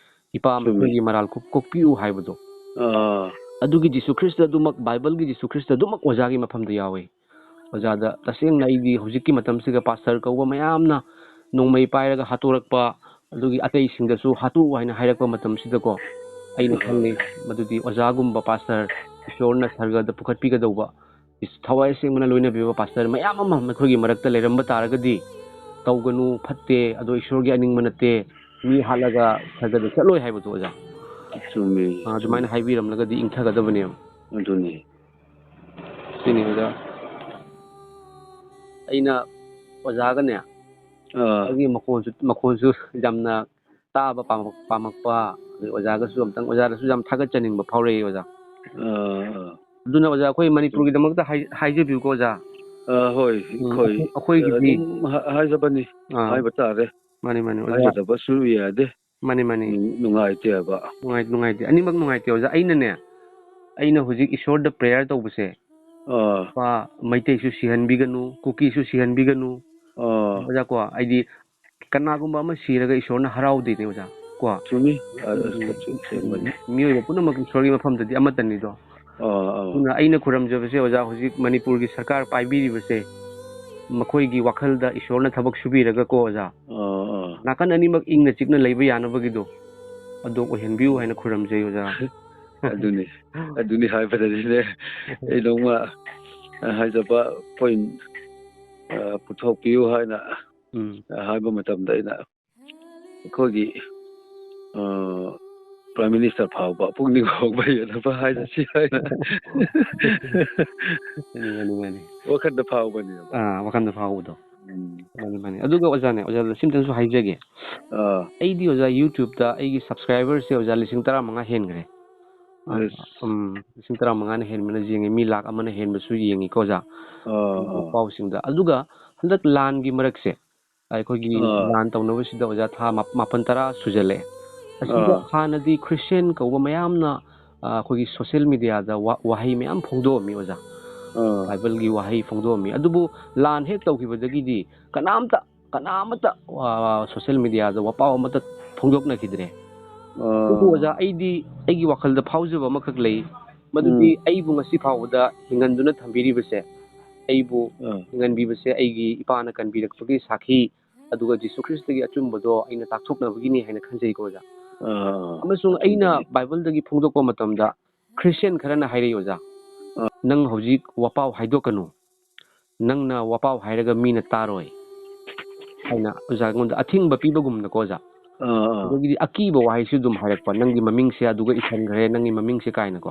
"ꯏꯄꯥ, ꯆꯨꯝꯃꯤ꯫ ꯃꯈꯣꯏꯒꯤ ꯃꯔꯥꯜ ꯀꯣꯛ-, ꯀꯣꯛꯄꯤꯌꯨ" ꯍꯥꯏꯕꯗꯣ꯫ ꯑꯥ꯫ ꯑꯗꯨꯒꯤ ꯖꯤꯁꯨ ꯈ꯭ꯔꯤꯁꯇ ꯑꯗꯨꯃꯛ, ꯕꯥꯏꯕꯜꯒꯤ ꯖꯤꯁꯨ ꯈ꯭ꯔꯤꯁꯇ ꯑꯗꯨꯃꯛ ꯑꯣꯖꯥꯒꯤ ꯃꯐꯝꯗ ꯌꯥꯎꯋꯦ꯫ ꯑꯣꯖꯥꯗ ꯇꯁꯦꯡꯅ ꯑꯩꯗꯤ ꯍꯧꯖꯤꯛꯀꯤ ꯃꯇꯝꯁꯤꯒ ꯄꯥꯁꯇꯔ ꯀꯧꯕ ꯃꯌꯥꯝꯅ ꯅꯣꯡꯃꯩ ꯄꯥꯏꯔꯒ ꯍꯥꯠꯇꯣꯔꯛꯄ, ꯑꯗꯨꯒꯤ ꯑꯇꯩꯁꯤꯡꯗꯁꯨ ꯍꯥꯠꯇꯣꯛꯎ ꯍꯥꯏꯅ ꯍꯥꯏꯔꯛꯄ ꯃꯇꯝꯁꯤꯗꯀꯣ, ꯑꯩꯅ ꯑꯥ꯫ ꯈꯜꯂꯤ, ꯃꯗꯨꯗꯤ ꯑꯣꯖꯥꯒꯨꯝꯕ ꯄꯥꯁꯇꯔ, ꯏꯁꯣꯔꯅ ꯁꯔꯒꯗ ꯄꯨꯈꯠꯄꯤꯒꯗꯧꯕ, ꯏꯁ-, ꯊꯋꯥꯏ ꯑꯁꯦꯡꯕꯅ ꯂꯣꯏꯅꯕꯤꯕ ꯄꯥꯁꯇꯔ ꯃꯌꯥꯝ ꯑꯃ ꯑꯩꯈꯣꯏꯒꯤ ꯃꯔꯛꯇ ꯂꯩꯔꯝꯕ ꯇꯥꯔꯒꯗꯤ, "ꯇꯧꯒꯅꯨ, ꯐꯠꯇꯦ, ꯑꯗꯣ ꯏꯁꯣꯔꯒꯤ ꯑꯅꯤꯡꯕ ꯅꯠꯇꯦ, ꯃꯤ ꯍꯥꯠꯂꯒ ꯁꯔꯒꯗ ꯆꯠꯂꯣꯏ" ꯍꯥꯏꯕꯗꯣ, ꯑꯣꯖꯥ꯫ ꯆꯨꯝꯃꯤ, ꯑꯥ, ꯑꯗꯨꯃꯥꯏꯅ ꯆꯨꯝꯃꯤ꯫ ꯍꯥꯏꯕꯤꯔꯝꯂꯒꯗꯤ ꯏꯪꯊꯒꯗꯕꯅꯦꯕ꯫ ꯑꯗꯨꯅꯤ꯫ ꯁꯤꯅꯤ, ꯑꯣꯖꯥ꯫ ꯑꯩꯅ ꯑꯣꯖꯥꯒꯅꯦ, ꯑꯥ ꯑꯩꯒꯤ ꯃꯈꯣꯟꯁꯨ ꯃꯈꯣꯟꯁꯨ ꯌꯥꯝꯅ ꯇꯥꯕ ꯄꯥꯝꯃꯛ- ꯄꯥꯝꯃꯛꯄ, ꯑꯗꯩ ꯑꯣꯖꯥꯒꯁꯨ ꯑꯝꯇꯪ, ꯑꯣꯖꯥꯗꯁꯨ ꯌꯥꯝ ꯊꯥꯒꯠꯆꯅꯤꯡꯕ ꯐꯥꯎꯔꯛꯏ ꯑꯣꯖꯥ꯫ ꯑꯥ ꯑꯥ ꯑꯗꯨꯅ ꯑꯣꯖꯥ, ꯑꯩꯈꯣꯏ ꯃꯅꯤꯄꯨꯔꯒꯤꯗꯃꯛꯇ ꯍꯥꯏ- ꯍꯥꯏꯖꯕꯤꯌꯨꯀꯣ ꯑꯣꯖꯥ꯫ ꯑꯥ ꯍꯣꯏ ꯎꯝ, ꯑꯩꯈꯣꯏ ꯑꯩꯈꯣꯏꯒꯤꯗꯤ ꯑꯗꯨꯝ ꯍꯥ- ꯍꯥꯏꯖꯕꯅꯤ, ꯑꯥ, ꯍꯥꯏꯕ ꯇꯥꯔꯦ꯫ ꯃꯥꯅꯤ ꯃꯥꯅꯤ ꯑꯣꯖꯥ, ꯍꯥꯏꯖꯗꯕꯁꯨ ꯌꯥꯗꯦ꯫ ꯃꯥꯅꯤ ꯃꯥꯅꯤ ꯅꯨꯡ- ꯅꯨꯡꯉꯥꯏꯇꯦꯕ꯫ ꯅꯨꯡꯉꯥꯏ ꯅꯨꯡꯉꯥꯏꯇꯦ, ꯑꯅꯤꯃꯛ ꯅꯨꯡꯉꯥꯏꯇꯦ ꯑꯣꯖꯥ꯫ ꯑꯩꯅꯅꯦ, ꯑꯩꯅ ꯍꯧꯖꯤꯛ ꯏꯁꯣꯔꯗ ꯄ꯭ꯔꯦꯌꯔ ꯇꯧꯕꯁꯦ, ꯑꯥ ꯄꯥ ꯃꯩꯇꯩꯁꯨ ꯁꯤꯍꯟꯕꯤꯒꯅꯨ, ꯀꯨꯀꯤꯁꯨ ꯁꯤꯍꯟꯕꯤꯒꯅꯨ ꯑꯥ ꯑꯣꯖꯥ ꯀꯣ꯫ ꯍꯥꯏꯗꯤ ꯀꯅꯥꯒꯨꯝꯕ ꯑꯃ ꯁꯤꯔꯒ ꯏꯁꯣꯔꯅ ꯍꯔꯥꯎꯗꯦꯅꯦ ꯑꯣꯖꯥ ꯀꯣ꯫ ꯆꯨꯝꯃꯤ꯫ ꯑ- ꯎꯝ, ꯑ- ꯑꯁꯦꯡꯕꯅꯤ꯫ ꯃꯤꯑꯣꯏꯕ ꯄꯨꯝꯅꯃꯛ ꯏꯁꯣꯔꯒꯤ ꯃꯐꯝꯗꯗꯤ ꯑꯃꯠꯇꯅꯤꯗꯣ꯫ ꯑꯥ ꯑꯥ ꯑꯗꯨꯅ ꯑꯩꯅ ꯈꯨꯔꯝꯖꯕꯁꯦ ꯑꯣꯖꯥ, ꯍꯧꯖꯤꯛ ꯃꯅꯤꯄꯨꯔꯒꯤ ꯁꯔꯀꯥꯔ ꯄꯥꯏꯕꯤꯔꯤꯕꯁꯦ, ꯃꯈꯣꯏꯒꯤ ꯋꯥꯈꯜꯗ ꯏꯁꯣꯔꯅ ꯊꯕꯛ ꯁꯨꯕꯤꯔꯒꯀꯣ ꯑꯣꯖꯥ, ꯑꯥ ꯑꯥ ꯅꯥꯀꯟ ꯑꯅꯤꯃꯛ ꯏꯪꯅ ꯆꯤꯛꯅ ꯂꯩꯕ ꯌꯥꯅꯕꯒꯤꯗꯣ ꯑꯗꯣ ꯑꯣꯏꯍꯟꯕꯤꯌꯨ ꯍꯥꯏꯅ ꯈꯨꯔꯝꯖꯩ ꯑꯣꯖꯥ꯫ ꯑꯗꯨꯅꯤ ꯑꯗꯨꯅꯤ ꯍꯥꯏꯕꯗꯗꯤꯅꯦ, ꯑꯩ ꯅꯣꯡꯃ ꯍꯥꯏꯖꯕ ꯄꯣꯏꯟ ꯄꯨꯊꯣꯛꯄꯤꯌꯨ ꯍꯥꯏꯅ ꯎꯝ ꯍꯥꯏꯕ ꯃꯇꯝꯗ ꯑꯩꯅ ꯑꯩꯈꯣꯏꯒꯤ ꯄ꯭ꯔꯥꯏꯝ ꯃꯤꯅꯤꯁꯇꯔ ꯐꯥꯎꯕ ꯄꯨꯛꯅꯤꯡ ꯍꯣꯡꯕ ꯍꯦꯟꯅꯕ ꯍꯥꯏꯔꯁꯤ ꯍꯥꯏꯅ ꯃꯥꯅꯤ ꯃꯥꯅꯤ ꯃꯥꯅꯤ꯫ ꯋꯥꯈꯜꯗ ꯐꯥꯎꯕꯅꯦꯕ꯫ ꯑꯥ, ꯋꯥꯈꯜꯗ ꯐꯥꯎꯕꯗꯣ꯫ ꯎꯝ꯫ ꯃꯥꯅꯤ ꯃꯥꯅꯤ꯫ ꯑꯗꯨꯒ ꯑꯣꯖꯥꯅꯦ, ꯑꯣꯖꯥꯗ ꯁꯤꯝꯇꯪꯁꯨ ꯍꯥꯏꯖꯒꯦ꯫ ꯑꯥ ꯑꯩꯗꯤ ꯑꯣꯖꯥ ꯌꯨꯇ꯭ꯌꯨꯕꯇ ꯑꯩꯒꯤ ꯁꯕꯁꯀ꯭ꯔꯥꯏꯕꯔꯁꯦ ꯑꯣꯖꯥ ꯂꯤꯁꯤꯡ ꯇꯔꯥꯃꯉꯥ ꯍꯦꯟꯈ꯭ꯔꯦ꯫ ꯑꯥ, ꯑꯁ꯫ ꯎꯝ, ꯂꯤꯁꯤꯡ ꯇꯔꯥꯃꯉꯥꯅ ꯍꯦꯟꯕꯅ ꯌꯦꯡꯉꯤ, ꯃꯤ ꯂꯥꯛ ꯑꯃꯅ ꯍꯦꯟꯕꯁꯨ ꯌꯦꯡꯉꯤꯀꯣ ꯑꯣꯖꯥ꯫ ꯑꯥ ꯑꯥ ꯄꯥꯎꯁꯤꯡꯗ꯫ ꯑꯗꯨꯒ ꯍꯟꯗꯛ ꯂꯥꯟꯒꯤ ꯃꯔꯛꯁꯦ, ꯑꯩꯈꯣꯏꯒꯤ ꯑꯥ꯫ ꯂꯥꯟ ꯇꯧꯅꯕꯁꯤꯗ ꯑꯣꯖꯥ ꯊꯥ ꯃꯥ- ꯃꯥꯄꯟ ꯇꯔꯥ ꯁꯨꯖꯜꯂꯛꯑꯦ꯫ ꯑꯁꯤꯗ ꯑꯥ꯫ ꯍꯥꯟꯅꯗꯤ ꯈ꯭ꯔꯤꯁꯇꯤꯌꯥꯟ ꯀꯧꯕ ꯃꯌꯥꯝꯅ, ꯑ, ꯑꯩꯈꯣꯏꯒꯤ ꯁꯣꯁꯤꯌꯦꯜ ꯃꯦꯗꯤꯌꯥꯗ ꯋꯥ- ꯋꯥꯍꯩ ꯃꯌꯥꯝ ꯐꯣꯡꯗꯣꯛꯑꯝꯃꯤ ꯑꯣꯖꯥ꯫ ꯑꯥ ꯕꯥꯏꯕꯜꯒꯤ ꯋꯥꯍꯩ ꯐꯣꯡꯗꯣꯛꯑꯝꯃꯤ꯫ ꯑꯗꯨꯕꯨ ꯂꯥꯟ ꯍꯦꯛ ꯇꯧꯈꯤꯕꯗꯒꯤꯗꯤ ꯀꯅꯥꯝꯇ ꯀꯅꯥꯃꯠꯇ, ꯑ, ꯁꯣꯁꯤꯌꯦꯜ ꯃꯦꯗꯤꯌꯥꯗ ꯋꯥꯄꯥꯎ ꯑꯃꯠꯇ ꯐꯣꯡꯗꯣꯛꯅꯈꯤꯗ꯭ꯔꯦ꯫ ꯑꯥ꯫ ꯑꯗꯨꯕꯨ ꯑꯣꯖꯥ, ꯑꯩꯗꯤ ꯑꯩꯒꯤ ꯋꯥꯈꯜꯗ ꯐꯥꯎꯖꯕ ꯑꯃꯈꯛ ꯂꯩ, ꯃꯗꯨꯗꯤ ꯎꯝ꯫ ꯑꯩꯕꯨ ꯉꯁꯤ ꯐꯥꯎꯕꯗ ꯍꯤꯡꯍꯟꯗꯨꯅ ꯊꯝꯕꯤꯔꯤꯕꯁꯦ, ꯑꯩꯕꯨ ꯑꯥ꯫ ꯍꯤꯡꯍꯟꯕꯤꯕꯁꯦ ꯑꯩꯒꯤ ꯏꯄꯥꯅ ꯀꯟꯕꯤꯔꯛꯄꯒꯤ ꯁꯥꯈꯤ, ꯑꯗꯨꯒ ꯖꯤꯁꯨ ꯈ꯭ꯔꯤꯁꯇꯒꯤ ꯑꯆꯨꯝꯕꯗꯣ ꯑꯩꯅ ꯇꯥꯛꯊꯣꯛꯅꯕꯒꯤꯅꯤ ꯍꯥꯏꯅ ꯈꯟꯖꯩꯀꯣ ꯑꯣꯖꯥ꯫ ꯑꯥ꯫ ꯑꯃꯁꯨꯡ ꯑꯩꯅ ꯕꯥꯏꯕꯜꯗꯒꯤ ꯐꯣꯡꯗꯣꯛꯄ ꯃꯇꯝꯗ ꯈ꯭ꯔꯤꯁꯇꯤꯌꯥꯟ ꯈꯔꯅ ꯍꯥꯏꯔꯛꯏ ꯑꯣꯖꯥ, ꯑꯥ꯫ "ꯅꯪ ꯍꯧꯖꯤꯛ ꯋꯥꯄꯥꯎ ꯍꯥꯏꯗꯣꯛꯀꯅꯨ, ꯅꯪꯅ ꯋꯥꯄꯥꯎ ꯍꯥꯏꯔꯒ ꯃꯤꯅ ꯇꯥꯔꯣꯏ" ꯍꯥꯏꯅ ꯑꯣꯖꯥ ꯑꯩꯉꯣꯟꯗ ꯑꯊꯤꯡꯕ ꯄꯤꯕꯒꯨꯝꯅꯀꯣ ꯑꯣꯖꯥ꯫ ꯑꯥ ꯑꯥ꯫ ꯑꯗꯒꯤꯗꯤ ꯑꯀꯤꯕ ꯋꯥꯍꯩꯁꯨ ꯑꯗꯨꯝ ꯍꯥꯏꯔꯛꯄ, "ꯅꯪꯒꯤ ꯃꯃꯤꯡꯁꯦ ꯑꯗꯨꯒ ꯏꯁꯟꯈ꯭ꯔꯦ, ꯅꯪꯒꯤ ꯃꯃꯤꯡꯁꯦ" ꯀꯥꯏꯅꯀꯣ꯫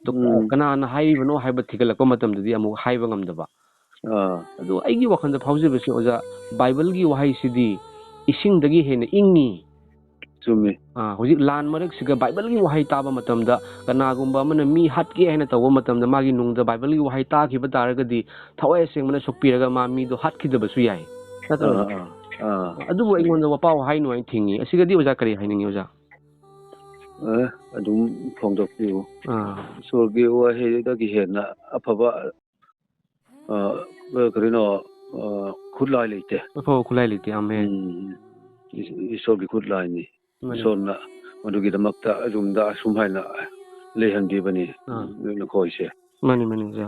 ꯑꯗꯣ ꯎꯝ꯫ ꯀꯅꯥꯅ ꯍꯥꯏꯔꯤꯕꯅꯣ ꯍꯥꯏꯕ ꯊꯤꯒꯠꯂꯛꯄ ꯃꯇꯝꯗꯗꯤ ꯑꯃꯨꯛ ꯍꯥꯏꯕ ꯉꯝꯗꯕ꯫ ꯑꯥ꯫ ꯑꯗꯣ ꯑꯩꯒꯤ ꯋꯥꯈꯜꯗ ꯐꯥꯎꯖꯕꯁꯤ, ꯑꯣꯖꯥ, ꯕꯥꯏꯕꯜꯒꯤ ꯋꯥꯍꯩꯁꯤꯗꯤ ꯏꯁꯤꯡꯗꯒꯤ ꯍꯦꯟꯅ ꯏꯪꯉꯤ꯫ ꯆꯨꯝꯃꯤ꯫ ꯑꯥ, ꯍꯧꯖꯤꯛ ꯂꯥꯟ ꯃꯔꯛꯁꯤꯒ ꯕꯥꯏꯕꯜꯒꯤ ꯋꯥꯍꯩ ꯇꯥꯕ ꯃꯇꯝꯗ, ꯀꯅꯥꯒꯨꯝꯕ ꯑꯃꯅ ꯃꯤ ꯍꯥꯠꯀꯦ ꯍꯥꯏꯅ ꯇꯧꯕ ꯃꯇꯝꯗ, ꯃꯥꯒꯤ ꯅꯨꯡꯗ ꯕꯥꯏꯕꯜꯒꯤ ꯋꯥꯍꯩ ꯇꯥꯈꯤꯕ ꯇꯥꯔꯒꯗꯤ, ꯊꯋꯥꯏ ꯑꯁꯦꯡꯕꯅ ꯁꯣꯛꯄꯤꯔꯒ ꯃꯥ ꯃꯤꯗꯣ ꯍꯥꯠꯈꯤꯗꯕꯁꯨ ꯌꯥꯏ, ꯅꯠꯇ꯭ꯔꯣ? ꯑꯥ, ꯑꯥ, ꯑꯥ꯫ ꯑꯗꯨꯕꯨ ꯑꯩꯉꯣꯟꯗ ꯋꯥꯄꯥ ꯋꯥꯍꯩ ꯅꯨꯡꯉꯥꯏ ꯊꯤꯡꯉꯤ꯫ ꯑꯁꯤꯒꯗꯤ ꯑꯣꯖꯥ ꯀꯔꯤ ꯍꯥꯏꯅꯤꯡꯉꯤ, ꯑꯣꯖꯥ? ꯑꯦ, ꯑꯗꯨꯝ ꯐꯣꯡꯗꯣꯛꯄꯤꯌꯨ꯫ ꯑꯥ꯫ ꯏꯁꯣꯔꯒꯤ ꯋꯥꯍꯩꯗꯒꯤ ꯍꯦꯟꯅ ꯑꯐꯕ, ꯑ, ꯀꯔꯤꯅꯣ, ꯑ, ꯈꯨꯠꯂꯥꯏ ꯂꯩꯇꯦ꯫ ꯑꯐꯕ ꯈꯨꯠꯂꯥꯏ ꯂꯩꯇꯦ꯫ ꯑꯃꯦꯟ꯫ ꯎꯝ꯫ ꯏꯁ-, ꯏꯁꯣꯔꯒꯤ ꯈꯨꯠꯂꯥꯏꯅꯤ꯫ ꯃꯥꯅꯤ꯫ ꯏꯁꯣꯔꯅ ꯃꯗꯨꯒꯤꯗꯃꯛꯇ ꯑꯗꯨꯝꯗ ꯑꯁꯨꯝ ꯍꯥꯏꯅ ꯂꯩꯍꯟꯕꯤꯕꯅꯤ, ꯑꯥ꯫ ꯅꯈꯣꯏꯁꯦ꯫ ꯃꯥꯅꯤ, ꯃꯥꯅꯤ, ꯑꯣꯖꯥ꯫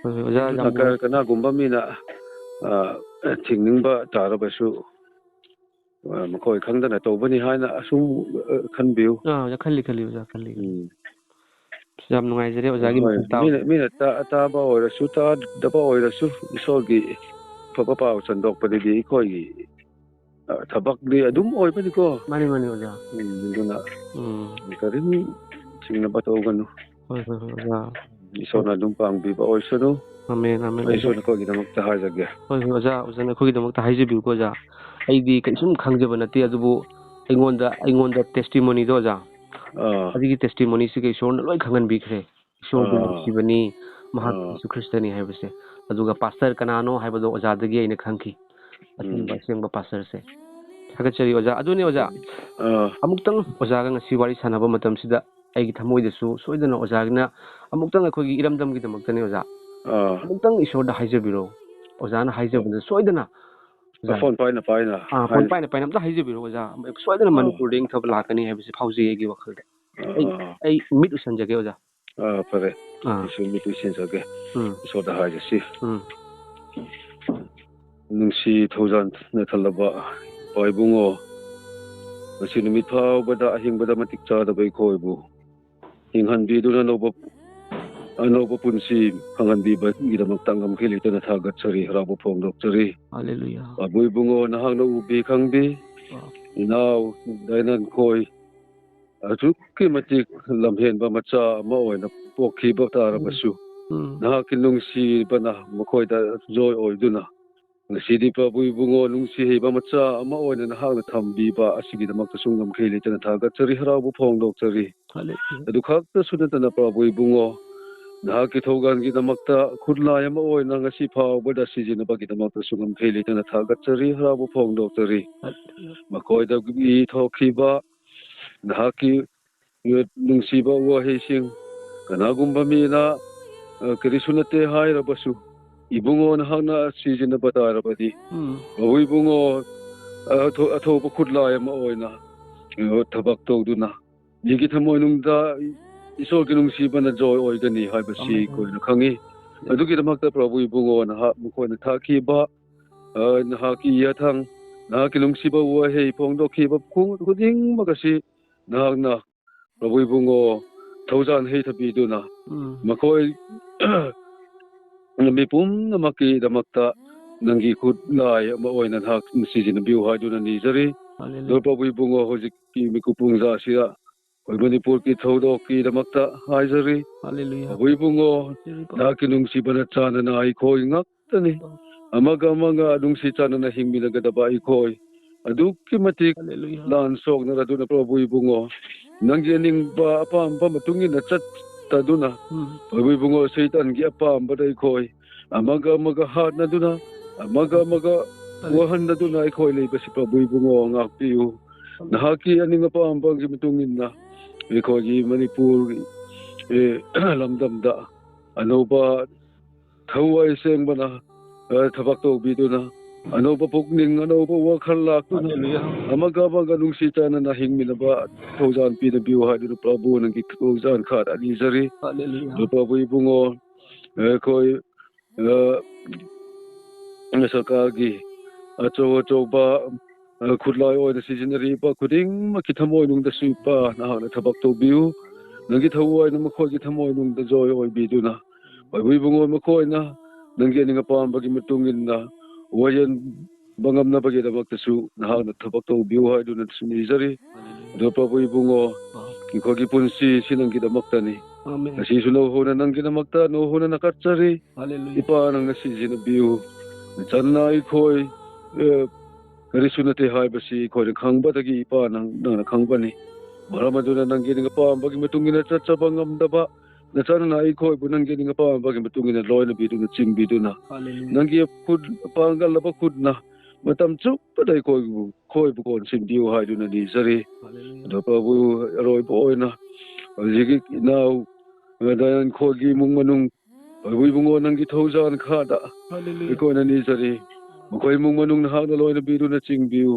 ꯍꯣꯏ, ꯍꯣꯏ, ꯑꯣꯖꯥ, ꯌꯥꯝ ꯑꯗꯨꯅ ꯅꯨꯡꯉꯥꯏ꯫ ꯀ-, ꯀꯅꯥꯒꯨꯝꯕ ꯃꯤꯅ, ꯑ, ꯊꯤꯡꯅꯤꯡꯕ ꯇꯥꯔꯕꯁꯨ, ꯑ, ꯃꯈꯣꯏ ꯈꯪꯗꯅ ꯇꯧꯕꯅꯤ ꯍꯥꯏꯅ ꯑꯁꯨꯝ, ꯑ, ꯈꯟꯕꯤꯌꯨ꯫ ꯑꯥ, ꯑꯣꯖꯥ, ꯈꯜꯂꯤ, ꯈꯜꯂꯤ, ꯑꯣꯖꯥ, ꯈꯜꯂꯤ꯫ ꯎꯝ꯫ ꯌꯥꯝ ꯅꯨꯡꯉꯥꯏꯖꯔꯦ ꯑꯣꯖꯥꯒꯤ ꯍꯣꯏ, ꯃꯇꯦꯡ ꯇꯥꯕ꯫ ꯃꯤꯅ, ꯃꯤꯅ ꯇꯥ-, ꯇꯥꯕ ꯑꯣꯏꯔꯁꯨ, ꯇꯥꯗꯕ ꯑꯣꯏꯔꯁꯨ, ꯏꯁꯣꯔꯒꯤ ꯑꯐꯕ ꯄꯥꯎ ꯁꯟꯗꯣꯛꯄꯗꯗꯤ ꯑꯩꯈꯣꯏꯒꯤ, ꯑ, ꯊꯕꯛꯇꯤ ꯑꯗꯨꯝ ꯑꯣꯏꯕꯅꯤꯀꯣ꯫ ꯃꯥꯅꯤ, ꯃꯥꯅꯤ, ꯑꯣꯖꯥ꯫ ꯎꯝ, ꯑꯗꯨꯅ ꯎꯝ꯫ ꯀꯔꯤꯝ ꯆꯤꯡꯅꯕ ꯇꯧꯒꯅꯨ꯫ ꯍꯣꯏ, ꯍꯣꯏ, ꯍꯣꯏ, ꯑꯣꯖꯥ꯫ ꯏꯁꯣꯔꯅ ꯑꯗꯨꯝ ꯄꯥꯡꯕꯤꯕ ꯑꯣꯏꯁꯅꯨ꯫ ꯑꯃꯦꯟ, ꯑꯃꯦꯟ, ꯑꯩꯁꯨ ꯑꯣꯖꯥ꯫ ꯅꯈꯣꯏꯒꯤꯗꯃꯛꯇ ꯍꯥꯏꯖꯒꯦ꯫ ꯍꯣꯏ, ꯍꯣꯏ, ꯑꯣꯖꯥ, ꯑꯣꯖꯥ, ꯅꯈꯣꯏꯒꯤꯗꯃꯛꯇ ꯍꯥꯏꯖꯕꯤꯌꯨꯀꯣ, ꯑꯣꯖꯥ꯫ ꯑꯩꯗꯤ ꯀꯩꯁꯨꯝ ꯈꯪꯖꯕ ꯅꯠꯇꯦ, ꯑꯗꯨꯕꯨ ꯑꯩꯉꯣꯟꯗ, ꯑꯩꯉꯣꯟꯗ testimonyꯗꯣ, ꯑꯣꯖꯥ, ꯑꯥ꯫ ꯑꯗꯨꯒꯤ testimonyꯁꯤꯒ ꯏꯁꯣꯔꯅ ꯂꯣꯏ ꯈꯪꯍꯟꯕꯤꯈ꯭ꯔꯦ꯫ ꯏꯁꯣꯔꯕꯨ ꯑꯥ꯫ ꯅꯨꯡꯁꯤꯕꯅꯤ, ꯃꯍꯥꯛ ꯑꯥ꯫ ꯌꯤꯁꯨ ꯈ꯭ꯔꯤꯁꯇꯅꯤ ꯍꯥꯏꯕꯁꯦ꯫ ꯑꯗꯨꯒ pastor ꯀꯅꯥꯅꯣ ꯍꯥꯏꯕꯗꯣ ꯑꯣꯖꯥꯗꯒꯤ ꯑꯩꯅ ꯈꯪꯈꯤ꯫ ꯑꯁꯦꯡꯕ, ꯎꯝ꯫ ꯑꯁꯦꯡꯕ pastorꯁꯦ꯫ ꯊꯥꯒꯠꯆꯔꯤ, ꯑꯣꯖꯥ꯫ ꯑꯗꯨꯅꯤ, ꯑꯣꯖꯥ, ꯑꯥ꯫ ꯑꯃꯨꯛꯇꯪ ꯑꯣꯖꯥꯒ ꯉꯁꯤ ꯋꯥꯔꯤ ꯁꯥꯟꯅꯕ ꯃꯇꯝꯁꯤꯗ ꯑꯩꯒꯤ ꯊꯃꯣꯏꯗꯁꯨ ꯁꯣꯏꯗꯅ ꯑꯣꯖꯥꯒꯤꯅ ꯑꯃꯨꯛꯇꯪ ꯑꯩꯈꯣꯏꯒꯤ ꯏꯔꯝꯗꯝꯒꯤꯗꯃꯛꯇꯅꯤ, ꯑꯣꯖꯥ꯫ ꯑꯥ꯫ ꯑꯃꯨꯛꯇꯪ ꯏꯁꯣꯔꯗ ꯍꯥꯏꯖꯕꯤꯔꯣ꯫ ꯑꯣꯖꯥꯅ ꯍꯥꯏꯖꯕꯗ ꯁꯣꯏꯗꯅ, ꯑꯣꯖꯥ꯫ ꯐꯣꯟ ꯄꯥꯏꯅ ꯄꯥꯏꯅ ꯑꯥ, ꯐꯣꯟ ꯍꯥꯏ-, ꯄꯥꯏꯅ ꯄꯥꯏꯅ ꯑꯝꯇ ꯍꯥꯏꯖꯕꯤꯔꯣ, ꯑꯣꯖꯥ꯫ ꯁꯣꯏꯗꯅ ꯑꯥ꯫ ꯃꯅꯤꯄꯨꯔꯗ ꯏꯪꯊꯕ ꯂꯥꯛꯀꯅꯤ ꯍꯥꯏꯕꯁꯤ ꯐꯥꯎꯖꯩ ꯑꯩꯒꯤ ꯋꯥꯈꯜꯗ꯫ ꯑꯥ, ꯑꯩ, ꯑꯥ, ꯑꯥ꯫ ꯑꯩ ꯃꯤꯠ ꯎꯁꯟꯖꯒꯦ, ꯑꯣꯖꯥ꯫ ꯑꯥ, ꯐꯔꯦ꯫ ꯑꯥ꯫ ꯑꯩꯁꯨ ꯃꯤꯠ ꯎꯁꯤꯟꯖꯒꯦ꯫ ꯎꯝ꯫ ꯏꯁꯣꯔꯗ ꯍꯥꯏꯔꯁꯤ꯫ ꯎꯝ꯫ ꯅꯨꯡꯁꯤ ꯊꯧꯖꯥꯟꯅ ꯊꯜꯂꯕ ꯏꯄꯥ ꯏꯕꯨꯡꯉꯣ, ꯉꯁꯤ ꯅꯨꯃꯤꯠ ꯐꯥꯎꯕꯗ ꯑꯍꯤꯡꯕꯗ ꯃꯇꯤꯛ ꯆꯥꯗꯕ ꯑꯩꯈꯣꯏꯕꯨ ꯍꯤꯡꯍꯟꯕꯤꯗꯨꯅ ꯑꯅꯧꯕ, ꯑꯅꯧꯕ ꯄꯨꯟꯁꯤ ꯐꯪꯍꯟꯕꯤꯕꯒꯤꯗꯃꯛꯇ ꯉꯝꯈꯩ ꯂꯩꯇꯅ ꯊꯥꯒꯠꯆꯔꯤ, ꯍꯔꯥꯎꯕ ꯐꯣꯡꯗꯣꯛꯆꯔꯤ꯫ ꯍꯜꯂꯦꯂꯨꯌꯥ꯫ ꯄꯥꯕꯨ ꯏꯕꯨꯡꯉꯣ, ꯅꯍꯥꯛꯅ ꯎꯕꯤ ꯈꯪꯕꯤ, ꯑꯥ꯫ ꯏꯅꯥꯎ ꯗꯥꯏꯅꯟꯈꯣꯏ ꯑꯁꯨꯛꯀꯤ ꯃꯇꯤꯛ ꯂꯝꯍꯦꯟꯕ ꯃꯆꯥ ꯑꯃ ꯑꯣꯏꯅ ꯄꯣꯛꯈꯤꯕ ꯇꯥꯔꯕꯁꯨ, ꯎꯝ꯫ ꯅꯍꯥꯛꯀꯤ ꯅꯨꯡꯁꯤꯕꯅ ꯃꯈꯣꯏꯗ ꯖꯣꯏ ꯑꯣꯏꯗꯨꯅ, ꯉꯁꯤꯗꯤ ꯄ꯭ꯔꯚꯨ ꯏꯕꯨꯡꯉꯣ, ꯅꯨꯡꯁꯤ ꯍꯩꯕ ꯃꯆꯥ ꯑꯃ ꯑꯣꯏꯅ ꯅꯍꯥꯛꯅ ꯊꯝꯕꯤꯕ ꯑꯁꯤꯒꯤꯗꯃꯛꯇꯁꯨ ꯉꯝꯈꯩ ꯂꯩꯇꯅ ꯊꯥꯒꯠꯆꯔꯤ, ꯍꯔꯥꯎꯕ ꯐꯣꯡꯗꯣꯛꯆꯔꯤ꯫ ꯍꯜꯂꯦꯂꯨꯌꯥ꯫ ꯑꯗꯨ ꯈꯛꯇꯁꯨ ꯅꯠꯇꯅ ꯄ꯭ꯔꯚꯨ ꯏꯕꯨꯡꯉꯣ, ꯅꯍꯥꯛꯀꯤ ꯊꯧꯒꯜꯒꯤ ꯗꯃꯛꯇ ꯈꯨꯠꯂꯥꯏ ꯑꯃ ꯑꯣꯏꯅ ꯉꯁꯤ ꯐꯥꯎꯕꯗ ꯁꯤꯖꯤꯟꯅꯕꯒꯤꯗꯃꯛꯇꯁꯨ ꯉꯝꯈꯩ ꯂꯩꯇꯅ ꯊꯥꯒꯠꯆꯔꯤ, ꯍꯔꯥꯎꯕ ꯐꯣꯡꯗꯣꯛꯆꯔꯤ꯫ ꯍꯜꯂꯦꯂꯨꯌꯥ꯫ ꯃꯈꯣꯏꯗꯒꯤ ꯊꯣꯛꯈꯤꯕ ꯅꯍꯥꯛꯀꯤ ꯅꯨꯡꯁꯤꯕ ꯋꯥꯍꯩꯁꯤꯡ, ꯀꯅꯥꯒꯨꯝꯕ ꯃꯤꯅ, ꯑ, ꯀꯔꯤꯁꯨ ꯅꯠꯇꯦ ꯍꯥꯏꯔꯕꯁꯨ, ꯏꯕꯨꯡꯉꯣ ꯅꯍꯥꯛꯅ ꯁꯤꯖꯤꯟꯅꯕ ꯇꯥꯔꯕꯗꯤ, ꯎꯝ꯫ ꯄ꯭ꯔꯚꯨ ꯏꯕꯨꯡꯉꯣ, ꯑꯊꯣ-, ꯑꯊꯧꯕ ꯈꯨꯠꯂꯥꯏ ꯑꯃ ꯑꯣꯏꯅ, ꯑ, ꯊꯕꯛ ꯇꯧꯗꯨꯅ, ꯃꯤꯒꯤ ꯊꯃꯣꯏꯅꯨꯡꯗ ꯏꯁꯣꯔꯒꯤ ꯅꯨꯡꯁꯤꯕꯅ ꯖꯣꯏ ꯑꯣꯏꯒꯅꯤ ꯍꯥꯏꯕꯁꯤ ꯑꯃꯦꯟ꯫ ꯑꯩꯈꯣꯏꯅ ꯈꯪꯉꯤ꯫ ꯑꯗꯨꯒꯤꯗꯃꯛꯇ ꯄ꯭ꯔꯚꯨ ꯏꯕꯨꯡꯉꯣ, ꯅꯍꯥꯛ ꯃꯈꯣꯏꯅ ꯊꯥꯈꯤꯕ, ꯑ, ꯅꯍꯥꯛꯀꯤ ꯌꯥꯊꯪ, ꯅꯍꯥꯛꯀꯤ ꯅꯨꯡꯁꯤꯕ ꯋꯥꯍꯩ ꯐꯣꯡꯗꯣꯛꯈꯤꯕ ꯈꯨ-, ꯈꯨꯗꯤꯡꯃꯛ ꯑꯁꯤ ꯅꯍꯥꯛꯅ ꯄ꯭ꯔꯚꯨ ꯏꯕꯨꯡꯉꯣ ꯊꯧꯖꯥꯟ ꯍꯩꯊꯕꯤꯗꯨꯅ, ꯎꯝ꯫ ꯃꯈꯣꯏ ꯃꯤ ꯄꯨꯝꯅꯃꯛꯀꯤꯗꯃꯛꯇ ꯅꯪꯒꯤ ꯈꯨꯠꯂꯥꯏ ꯑꯃ ꯑꯣꯏꯅ ꯅꯍꯥꯛ ꯁꯤꯖꯤꯟꯅꯕꯤꯌꯨ ꯍꯥꯏꯗꯨꯅ ꯅꯤꯖꯔꯤ꯫ ꯍꯜꯂꯦꯂꯨꯌꯥ꯫ ꯑꯗꯣ ꯄ꯭ꯔꯚꯨ ꯏꯕꯨꯡꯉꯣ, ꯍꯧꯖꯤꯛꯀꯤ ꯃꯤꯀꯨꯞ ꯄꯨꯡꯖꯥꯁꯤꯗ ꯑꯩꯈꯣꯏ ꯃꯅꯤꯄꯨꯔꯒꯤ ꯊꯧꯗꯣꯛꯀꯤꯗꯃꯛꯇ ꯍꯥꯏꯖꯔꯤ꯫ ꯍꯜꯂꯦꯂꯨꯌꯥ꯫ ꯄ꯭ꯔꯚꯨ ꯏꯕꯨꯡꯉꯣ, ꯍꯜꯂꯦꯂꯨꯌꯥ꯫ ꯅꯍꯥꯛꯀꯤ ꯅꯨꯡꯁꯤꯕꯅ ꯆꯥꯟꯅꯅ ꯑꯩꯈꯣꯏ ꯉꯥꯛꯇꯅꯤ꯫ ꯑꯃꯒ ꯑꯃꯒ ꯅꯨꯡꯁꯤ ꯆꯥꯟꯅꯅ ꯍꯤꯡꯃꯤꯟꯅꯒꯗꯕ ꯑꯩꯈꯣꯏ ꯑꯗꯨꯛꯀꯤ ꯃꯇꯤꯛ ꯍꯜꯂꯦꯂꯨꯌꯥ꯫ ꯂꯥꯟ ꯁꯣꯛꯅꯔꯗꯨꯅ, ꯄ꯭ꯔꯚꯨ ꯏꯕꯨꯡꯉꯣ, ꯅꯪꯒꯤ ꯑꯅꯤꯡꯕ ꯑꯄꯥꯝꯕ ꯃꯇꯨꯡ ꯏꯟꯅ ꯆꯠꯇꯗꯨꯅ, ꯎꯝ꯫ ꯄ꯭ꯔꯚꯨ ꯏꯕꯨꯡꯉꯣ, ꯁꯩꯇꯥꯟꯒꯤ ꯑꯄꯥꯝꯕꯗ ꯑꯩꯈꯣꯏ ꯑꯃꯒ ꯑꯃꯒ ꯍꯥꯠꯅꯗꯨꯅ, ꯑꯃꯒ ꯑꯃꯒ ꯍꯜꯂꯦꯂꯨꯌꯥ꯫ ꯋꯥꯍꯟꯅꯗꯨꯅ ꯑꯩꯈꯣꯏ ꯂꯩꯕꯁꯤ, ꯄ꯭ꯔꯚꯨ ꯏꯕꯨꯡꯉꯣ, ꯉꯥꯛꯄꯤꯌꯨ꯫ ꯍꯜꯂꯦꯂꯨꯌꯥ꯫ ꯅꯍꯥꯛꯀꯤ ꯑꯅꯤꯡ ꯑꯄꯥꯝꯕꯒꯤ ꯃꯇꯨꯡ ꯏꯟꯅ ꯑꯩꯈꯣꯏꯒꯤ ꯃꯅꯤꯄꯨꯔꯒꯤ, ꯑꯦ, ꯂꯝꯗꯝꯗ ꯑꯅꯧꯕ ꯊꯋꯥꯏ ꯁꯦꯡꯕꯅ, ꯑ, ꯊꯕꯛ ꯇꯧꯕꯤꯗꯨꯅ, ꯑꯅꯧꯕ ꯄꯨꯛꯅꯤꯡ, ꯑꯅꯧꯕ ꯋꯥꯈꯜ ꯂꯥꯛꯇꯨꯅ, ꯍꯜꯂꯦꯂꯨꯌꯥ꯫ ꯑꯃꯒ ꯑꯃꯒ ꯅꯨꯡꯁꯤ ꯆꯥꯟꯅꯅ ꯍꯤꯡꯃꯤꯟꯅꯕ ꯊꯧꯖꯥꯟ ꯄꯤꯅꯕꯤꯌꯨ ꯍꯥꯏꯗꯨꯅ ꯄ꯭ꯔꯚꯨ ꯅꯪꯒꯤ ꯊꯧꯖꯥꯟ ꯈꯥꯗ ꯅꯤꯖꯔꯤ꯫ ꯍꯜꯂꯦꯂꯨꯌꯥ꯫ ꯑꯗꯨ ꯄ꯭ꯔꯚꯨ ꯏꯕꯨꯡꯉꯣ, ꯑꯩꯈꯣꯏ, ꯑ, ꯁꯔꯀꯥꯔꯒꯤ ꯑꯆꯧ ꯑꯆꯧꯕ, ꯑ, ꯈꯨꯠꯂꯥꯏ ꯑꯣꯏꯅ ꯁꯤꯖꯤꯟꯅꯔꯤꯕ ꯈꯨꯗꯤꯡꯃꯛꯀꯤ ꯊꯃꯣꯏꯅꯨꯡꯗꯁꯨ, ꯏꯄꯥ, ꯅꯍꯥꯛꯅ ꯊꯕꯛ ꯇꯧꯕꯤꯌꯨ꯫ ꯅꯪꯒꯤ ꯊꯋꯥꯏꯅ ꯃꯈꯣꯏꯒꯤ ꯊꯃꯣꯏꯅꯨꯡꯗ ꯖꯣꯏ ꯑꯣꯏꯕꯤꯗꯨꯅ, ꯄ꯭ꯔꯚꯨ ꯏꯕꯨꯡꯉꯣ, ꯃꯈꯣꯏꯅ ꯅꯪꯒꯤ ꯑꯅꯤꯡ ꯑꯄꯥꯝꯕꯒꯤ ꯃꯇꯨꯡ ꯏꯟꯅ ꯋꯥꯌꯦꯟꯕ ꯉꯝꯅꯕꯒꯤꯗꯃꯛꯇꯁꯨ ꯅꯍꯥꯛꯅ ꯊꯕꯛ ꯇꯧꯕꯤꯌꯨ ꯍꯥꯏꯗꯨꯅꯁꯨ ꯅꯤꯖꯔꯤ꯫ ꯑꯗꯣ ꯄ꯭ꯔꯚꯨ ꯏꯕꯨꯡꯉꯣ, ꯑꯩꯈꯣꯏꯒꯤ ꯄꯨꯟꯁꯤꯁꯤ ꯅꯪꯒꯤꯗꯃꯛꯇꯅꯤ꯫ ꯑꯃꯦꯟ꯫ ꯉꯁꯤꯁꯨ ꯅꯧꯍꯧꯅ ꯅꯪꯒꯤꯗꯃꯛꯇ ꯅꯧꯍꯧꯅ ꯅꯀꯠꯆꯔꯤ꯫ ꯍꯜꯂꯦꯂꯨꯌꯥ꯫ ꯏꯄꯥ, ꯅꯪꯅ ꯁꯤꯖꯤꯟꯅꯕꯤꯌꯨ꯫ ꯅꯆꯟꯅ ꯑꯩꯈꯣꯏ, ꯑ, ꯀꯔꯤꯁꯨ ꯅꯠꯇꯦ ꯍꯥꯏꯕꯁꯤ ꯑꯩꯈꯣꯏꯅ ꯈꯪꯕꯗꯒꯤ, ꯏꯄꯥ, ꯅꯪ, ꯅꯪꯅ ꯈꯪꯕꯅꯤ꯫ ꯃꯔꯝ ꯑꯗꯨꯅ ꯅꯪꯒꯤ ꯑꯅꯤꯡ ꯑꯄꯥꯝꯕꯒꯤ ꯃꯇꯨꯡ ꯏꯟꯅ ꯆꯠꯆꯕ ꯉꯝꯗꯕ ꯅꯆꯟꯅ ꯑꯩꯈꯣꯏꯕꯨ ꯅꯪꯒꯤ ꯑꯅꯤꯡ ꯑꯄꯥꯝꯕꯒꯤ ꯃꯇꯨꯡ ꯏꯟꯅ ꯂꯣꯏꯅꯕꯤꯗꯨꯅ, ꯆꯤꯡꯕꯤꯗꯨꯅ, ꯍꯜꯂꯦꯂꯨꯌꯥ꯫ ꯅꯪꯒꯤ ꯈꯨꯠ, ꯄꯥꯡꯒꯜꯂꯕ ꯈꯨꯠꯅ ꯃꯇꯝ ꯆꯨꯞꯄꯗ ꯑꯩꯈꯣꯏꯕꯨ, ꯑꯩꯈꯣꯏꯕꯨ ꯀꯣꯟꯁꯤꯟꯕꯤꯌꯨ ꯍꯥꯏꯗꯨꯅ ꯅꯤꯖꯔꯤ꯫ ꯍꯜꯂꯦꯂꯨꯌꯥ꯫ ꯑꯗꯣ ꯄ꯭ꯔꯚꯨ, ꯑꯔꯣꯏꯕ ꯑꯣꯏꯅ ꯍꯧꯖꯤꯛꯀꯤ ꯏꯅꯥꯎ ꯗꯌꯥꯟ ꯈꯣꯏꯒꯤ ꯏꯃꯨꯡ ꯃꯅꯨꯡ, ꯄ꯭ꯔꯚꯨ ꯏꯕꯨꯡꯉꯣ, ꯅꯪꯒꯤ ꯊꯧꯖꯥꯜ ꯃꯈꯥꯗ ꯍꯜꯂꯦꯂꯨꯌꯥ꯫ ꯑꯩꯈꯣꯏꯅ ꯅꯤꯖꯔꯤ꯫ ꯃꯈꯣꯏ ꯏꯃꯨꯡ ꯃꯅꯨꯡ ꯅꯍꯥꯛꯅ ꯂꯣꯏꯅꯕꯤꯗꯨꯅ ꯆꯤꯡꯕꯤꯌꯨ꯫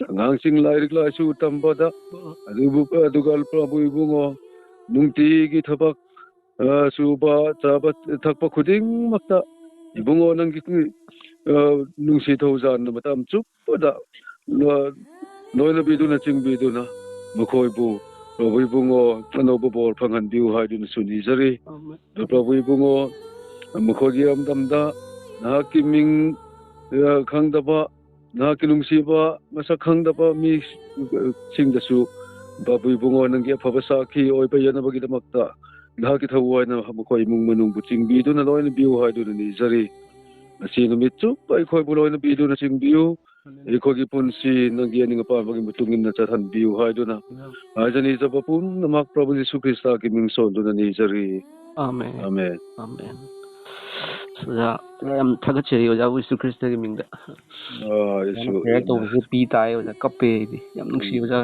ꯑꯉꯥꯡꯁꯤꯡ ꯂꯥꯏꯔꯤꯛ ꯂꯥꯏꯁꯨ ꯇꯝꯕꯗ, ꯑꯗꯨꯕꯨ, ꯑꯗꯨꯒ ꯄ꯭ꯔꯚꯨ ꯏꯕꯨꯡꯉꯣ, ꯅꯨꯡꯇꯤꯒꯤ ꯊꯕꯛ, ꯑ, ꯁꯨꯕ, ꯆꯥꯕ, ꯊꯛꯄ ꯈꯨꯗꯤꯡꯃꯛꯇ ꯏꯕꯨꯡꯉꯣ ꯅꯪꯒꯤ, ꯑ, ꯅꯨꯡꯁꯤ ꯊꯧꯖꯥꯟꯅ ꯃꯇꯝ ꯆꯨꯞꯄꯗ, ꯑ, ꯂꯣꯏꯅꯕꯤꯗꯨꯅ, ꯆꯤꯡꯕꯤꯗꯨꯅ ꯃꯈꯣꯏꯕꯨ ꯄ꯭ꯔꯚꯨ ꯏꯕꯨꯡꯉꯣ ꯑꯅꯧꯕ ꯕꯣꯔ ꯐꯪꯍꯟꯕꯤꯌꯨ ꯍꯥꯏꯗꯨꯅꯁꯨ ꯅꯤꯖꯔꯤ꯫ ꯑꯃꯦꯟ꯫ ꯑꯗꯨ ꯄ꯭ꯔꯚꯨ ꯏꯕꯨꯡꯉꯣ, ꯃꯈꯣꯏꯒꯤ ꯏꯔꯝꯗꯝꯗ ꯅꯍꯥꯛꯀꯤ ꯃꯤꯡ, ꯑ, ꯈꯪꯗꯕ, ꯅꯍꯥꯛꯀꯤ ꯅꯨꯡꯁꯤꯕ ꯃꯁꯛ ꯈꯪꯗꯕ ꯃꯤꯁꯤꯡꯗꯁꯨ ꯄ꯭ꯔꯚꯨ ꯏꯕꯨꯡꯉꯣ ꯅꯪꯒꯤ ꯑꯐꯕ ꯁꯥꯈꯤ ꯑꯣꯏꯕ ꯌꯥꯅꯕꯒꯤꯗꯃꯛꯇ ꯅꯍꯥꯛꯀꯤ ꯊꯋꯥꯏꯅ ꯃꯈꯣꯏ ꯏꯃꯨꯡ ꯃꯅꯨꯡꯕꯨ ꯆꯤꯡꯕꯤꯗꯨꯅ ꯂꯣꯏꯅꯕꯤꯌꯨ ꯍꯥꯏꯗꯨꯅ ꯅꯤꯖꯔꯤ꯫ ꯉꯁꯤ ꯅꯨꯃꯤꯠ ꯆꯨꯞꯄ ꯑꯩꯈꯣꯏꯕꯨ ꯂꯣꯏꯅꯕꯤꯗꯨꯅ ꯆꯤꯡꯕꯤꯌꯨ꯫ ꯑꯩꯈꯣꯏꯒꯤ ꯄꯨꯟꯁꯤ ꯅꯪꯒꯤ ꯑꯅꯤꯡ ꯑꯄꯥꯝꯕꯒꯤ ꯃꯇꯨꯡ ꯏꯟꯅ ꯆꯠꯍꯟꯕꯤꯌꯨ ꯍꯥꯏꯗꯨꯅ ꯍꯥꯏꯖ ꯅꯤꯖꯕ ꯄꯨꯝꯅꯃꯛ ꯄ꯭ꯔꯚꯨ ꯖꯤꯁꯨ ꯈ꯭ꯔꯤꯁꯇꯒꯤ ꯃꯤꯡ ꯁꯣꯟꯗꯨꯅ ꯅꯤꯖꯔꯤ꯫ ꯑꯃꯦꯟ꯫ ꯑꯃꯦꯟ꯫ ꯑꯃꯦꯟ꯫ ꯑꯣꯖꯥ, ꯌꯥꯝ ꯊꯥꯒꯠꯆꯔꯤ ꯑꯣꯖꯥꯕꯨ ꯖꯤꯁꯨ ꯈ꯭ꯔꯤꯁꯇꯒꯤ ꯃꯤꯡꯗ꯫ ꯑꯥ, ꯑꯣꯖꯥꯅ ꯑꯩꯁꯨ prayer ꯌꯥꯝꯅ ꯇꯧꯕꯁꯦ ꯄꯤ ꯇꯥꯏ ꯑꯣꯖꯥ, ꯀꯞꯄꯦ ꯑꯩꯗꯤ꯫ ꯌꯥꯝ ꯅꯨꯡꯁꯤ ꯎꯝ꯫ ꯑꯣꯖꯥ,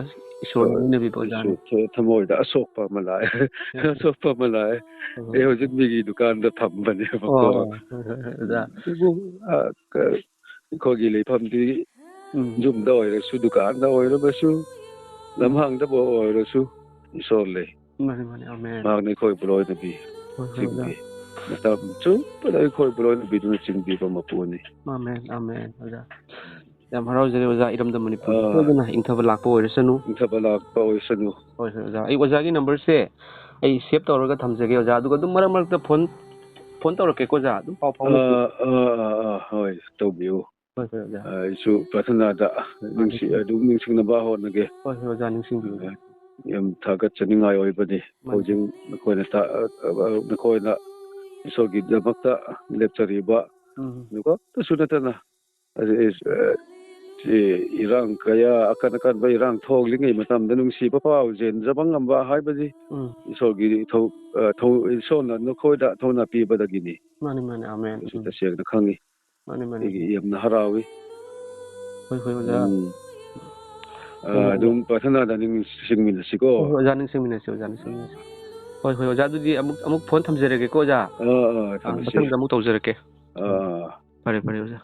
ꯏꯁꯣꯔꯅ ꯍꯣꯏ, ꯂꯣꯏꯅꯕꯤꯕ ꯑꯩꯁꯨ ꯑꯣꯖꯥꯅꯤ꯫ ꯊ-, ꯊꯃꯣꯏꯗ ꯑꯁꯣꯛꯄ ꯑꯃ ꯂꯥꯛꯑꯦ꯫ ꯎꯝ꯫ ꯑꯁꯣꯛꯄ ꯑꯃ ꯂꯥꯛꯑꯦ꯫ ꯎꯝ꯫ ꯑꯩ ꯍꯧꯖꯤꯛ ꯃꯤꯒꯤ ꯗꯨꯀꯥꯟꯗ ꯐꯝꯕꯅꯦꯕꯀꯣ꯫ ꯑꯣ, ꯍꯣꯏ, ꯍꯣꯏ, ꯍꯣꯏ, ꯑꯣꯖꯥ꯫ ꯑꯗꯨꯕꯨ, ꯑ, ꯀ-, ꯑꯩꯈꯣꯏꯒꯤ ꯂꯩꯐꯝꯗꯤ ꯎꯝ꯫ ꯌꯨꯝꯗ ꯑꯣꯏꯔꯁꯨ, ꯗꯨꯀꯥꯟꯗ ꯑꯣꯏꯔꯕꯁꯨ, ꯎꯝ꯫ ꯂꯝꯍꯥꯡꯗꯕꯨ ꯑꯣꯏꯔꯁꯨ, ꯏꯁꯣꯔ ꯂꯩ꯫ ꯃꯥꯅꯤ, ꯃꯥꯅꯤ, ꯑꯃꯦꯟ꯫ ꯃꯍꯥꯛꯅ ꯑꯩꯈꯣꯏꯕꯨ ꯂꯣꯏꯅꯕꯤ, ꯍꯣꯏ, ꯍꯣꯏ, ꯑꯣꯖꯥ꯫ ꯆꯤꯡꯕꯤ꯫ ꯃꯇꯝ ꯆꯨꯞꯄꯗ ꯑꯩꯈꯣꯏꯕꯨ ꯂꯣꯏꯅꯕꯤꯗꯨꯅ ꯆꯤꯡꯕꯤꯕ ꯃꯄꯨꯅꯤ꯫ ꯑꯃꯦꯟ, ꯑꯃꯦꯟ, ꯑꯣꯖꯥ꯫ ꯌꯥꯝ ꯍꯔꯥꯎꯖꯔꯦ, ꯑꯣꯖꯥ, ꯏꯔꯝꯗꯝ ꯃꯅꯤꯄꯨꯔꯗ ꯑꯥ꯫ ꯁꯣꯏꯗꯅ ꯏꯪꯊꯕ ꯂꯥꯛꯄ ꯑꯣꯏꯔꯁꯅꯨ꯫ ꯏꯪꯊꯕ ꯂꯥꯛꯄ ꯑꯣꯏꯁꯅꯨ꯫ ꯍꯣꯏ, ꯍꯣꯏ, ꯑꯣꯖꯥ꯫ ꯑꯩ ꯑꯣꯖꯥꯒꯤ numberꯁꯦ ꯑꯩ save ꯇꯧꯔꯒ ꯊꯝꯖꯒꯦ, ꯑꯣꯖꯥ꯫ ꯑꯗꯨꯒ ꯑꯗꯨꯝ ꯃꯔꯛ ꯃꯔꯛꯇ phone, phone ꯇꯧꯔꯛꯀꯦꯀꯣ, ꯑꯣꯖꯥ꯫ ꯑꯗꯨꯝ ꯄꯥꯎ ꯐꯥꯎꯅꯁꯤ꯫ ꯑꯥ, ꯑꯥ, ꯑꯥ, ꯑꯥ, ꯍꯣꯏ, ꯇꯧꯕꯤꯌꯨ꯫ ꯍꯣꯏ, ꯍꯣꯏ, ꯑꯣꯖꯥ꯫ ꯑꯥ, ꯑꯩꯁꯨ ꯄ꯭ꯔꯥꯊꯅꯥꯗ ꯅꯤꯡꯁꯤ-, ꯑꯥ, ꯑꯗꯨꯝ ꯅꯤꯡꯁꯤꯡꯅꯕ ꯍꯣꯠꯅꯒꯦ꯫ ꯍꯣꯏ, ꯍꯣꯏ, ꯑꯣꯖꯥ, ꯅꯤꯡꯁꯤꯡꯕꯤꯌꯨ꯫ ꯑꯥ꯫ ꯌꯥꯝ ꯊꯥꯒꯠꯆꯅꯤꯡꯉꯥꯏ ꯑꯣꯏꯕꯅꯤ꯫ ꯃꯥꯅꯤ꯫ ꯍꯧꯖꯤꯛ ꯅꯈꯣꯏꯅ ꯇ-, ꯑ, ꯑ, ꯅꯈꯣꯏꯅ ꯏꯁꯣꯔꯒꯤꯗꯃꯛꯇ ꯂꯦꯞꯆꯔꯤꯕ, ꯎꯝ꯫ ꯑꯗꯨꯒ ꯇꯁꯨ ꯅꯠꯇꯅ, ꯑ, ꯑ, ꯁꯤ ꯏꯔꯥꯡ ꯀꯌꯥ, ꯑꯀꯟ ꯑꯀꯟꯕ ꯏꯔꯥꯡ ꯊꯣꯛꯂꯤꯉꯩ ꯃꯇꯝꯗ ꯅꯨꯡꯁꯤꯕ ꯄꯥꯎ ꯆꯦꯟꯖꯕ ꯉꯝꯕ ꯍꯥꯏꯕꯁꯤ ꯎꯝ꯫ ꯏꯁꯣꯔꯒꯤ ꯊꯧ-, ꯑ, ꯊꯧ-, ꯏꯁꯣꯔꯅ ꯅꯈꯣꯏꯗ ꯊꯧꯅꯥ ꯄꯤꯕꯗꯒꯤꯅꯤ꯫ ꯃꯥꯅꯤ, ꯃꯥꯅꯤ, ꯑꯃꯦꯟ꯫ ꯑꯩꯁꯨ ꯎꯝ꯫ ꯇꯁꯦꯡꯅ ꯈꯪꯉꯤ꯫ ꯃꯥꯅꯤ, ꯃꯥꯅꯤ꯫ ꯑꯩꯒꯤ ꯌꯥꯝꯅ ꯍꯔꯥꯎꯏ꯫ ꯍꯣꯏ, ꯍꯣꯏ, ꯑꯣꯖꯥ꯫ ꯎꯝ꯫ ꯑ, ꯍꯣꯏ, ꯍꯣꯏ, ꯑꯣꯖꯥ꯫ ꯑꯗꯨꯝ ꯄ꯭ꯔꯥꯊꯅꯥꯗ ꯅꯤꯡꯁꯤꯡꯃꯤꯟꯅꯁꯤꯀꯣ꯫ ꯍꯣꯏ, ꯍꯣꯏ, ꯑꯣꯖꯥ, ꯅꯤꯡꯁꯤꯡꯃꯤꯟꯅꯁꯤ, ꯑꯣꯖꯥ, ꯅꯤꯡꯁꯤꯡꯃꯤꯟꯅꯁꯤ꯫ ꯍꯣꯏ, ꯍꯣꯏ, ꯑꯣꯖꯥ, ꯑꯗꯨꯗꯤ ꯑꯃꯨꯛ, ꯑꯃꯨꯛ ꯐꯣꯟ ꯊꯝꯖꯔꯒꯦꯀꯣ, ꯑꯣꯖꯥ꯫ ꯑꯥ, ꯑꯥ, ꯑꯥ, ꯊꯝꯃꯁꯤ꯫ ꯃꯊꯪꯗ ꯑꯃꯨꯛ ꯇꯧꯖꯔꯛꯀꯦ꯫ ꯑꯥ, ꯑꯥ꯫ ꯐꯔꯦ, ꯐꯔꯦ, ꯑꯣꯖꯥ꯫